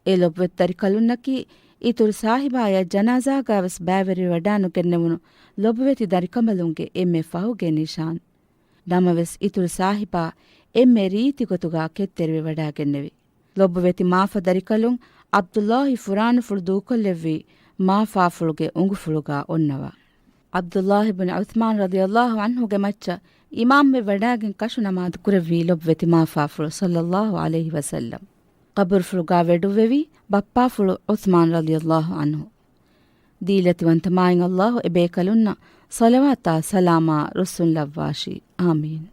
އެ ލޮބުވެތި ދަރިކަލުންނަކީ އިތުރު ސާހިބާޔަށް ޖަނާޒާގާވެސް ބައިވެރިވެވަޑާނުގެންނެވުނު ލޮބުވެތި ދަރިކަނބަލުންގެ އެންމެ ފަހުގެ ނިޝާން. ނަމަވެސް އިތުރު ސާހިބާ އެންމެ ރީތި ގޮތުގާ ކެތްތެރިވެވަޑާގެންނެވި. ލޮބުވެތި މާފަ ދަރިކަލުން ޢަބްދުﷲ ފުރާނަފުޅު ދޫކޮށްލެއްވީ މާފާފުޅުގެ އުނގުފުޅުގާ އޮންނަވާ. ޢަބްދުﷲ ބުން ޢުޘްމާން ރަޟިޔަﷲ ޢަންހުގެ މައްޗަށް އިމާމްވެ ވަޑާގެން ކަށުނަމާދު ކުރެއްވީ ލޮބުވެތި މާފާފުޅު ޞައްލަﷲ ޢަލައިހި ވަސައްލަމް. ޤަބުރުފުޅުގާ ވެޑުއްވެވީ ބައްޕާފުޅު ޢުޘްމާން ރަޟިޔަﷲ ޢަންހު. ދީލަތިވަންތަ މާތް ﷲ އެބޭކަލުންނަށް ޞަލަވާތާ ސަލާމާ ރުއްސުން ލައްވާށި. އާމީން.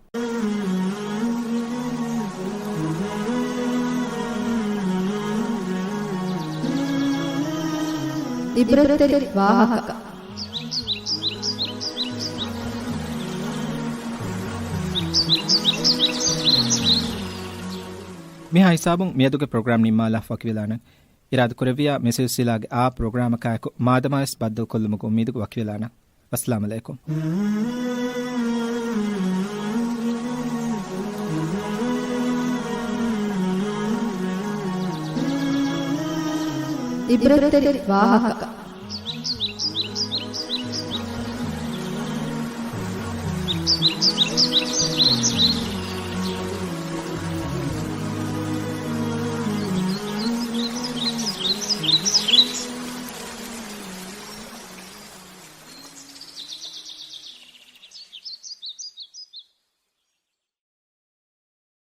ޢިބްރަތްތެރި ވާހަކަ. މިހާ ހިސާބުން މިއަދުގެ ޕްރޮގްރާމް ނިންމާލާފަ ވަކިވެލާނަން. އިރާދަކުރެއްވިޔާ މި ސިލްސިލާގެ އާ ޕްރޮގްރާމަކާއެކު މާދަމާވެސް ބައްދަލުކޮށްލުމުގެ އުއްމީދުގަ ވަކިވެލާނަން. އައްސަލާމު ޢަލައިކުމް. ޢިބްރަތްތެރި ވާހަކަ.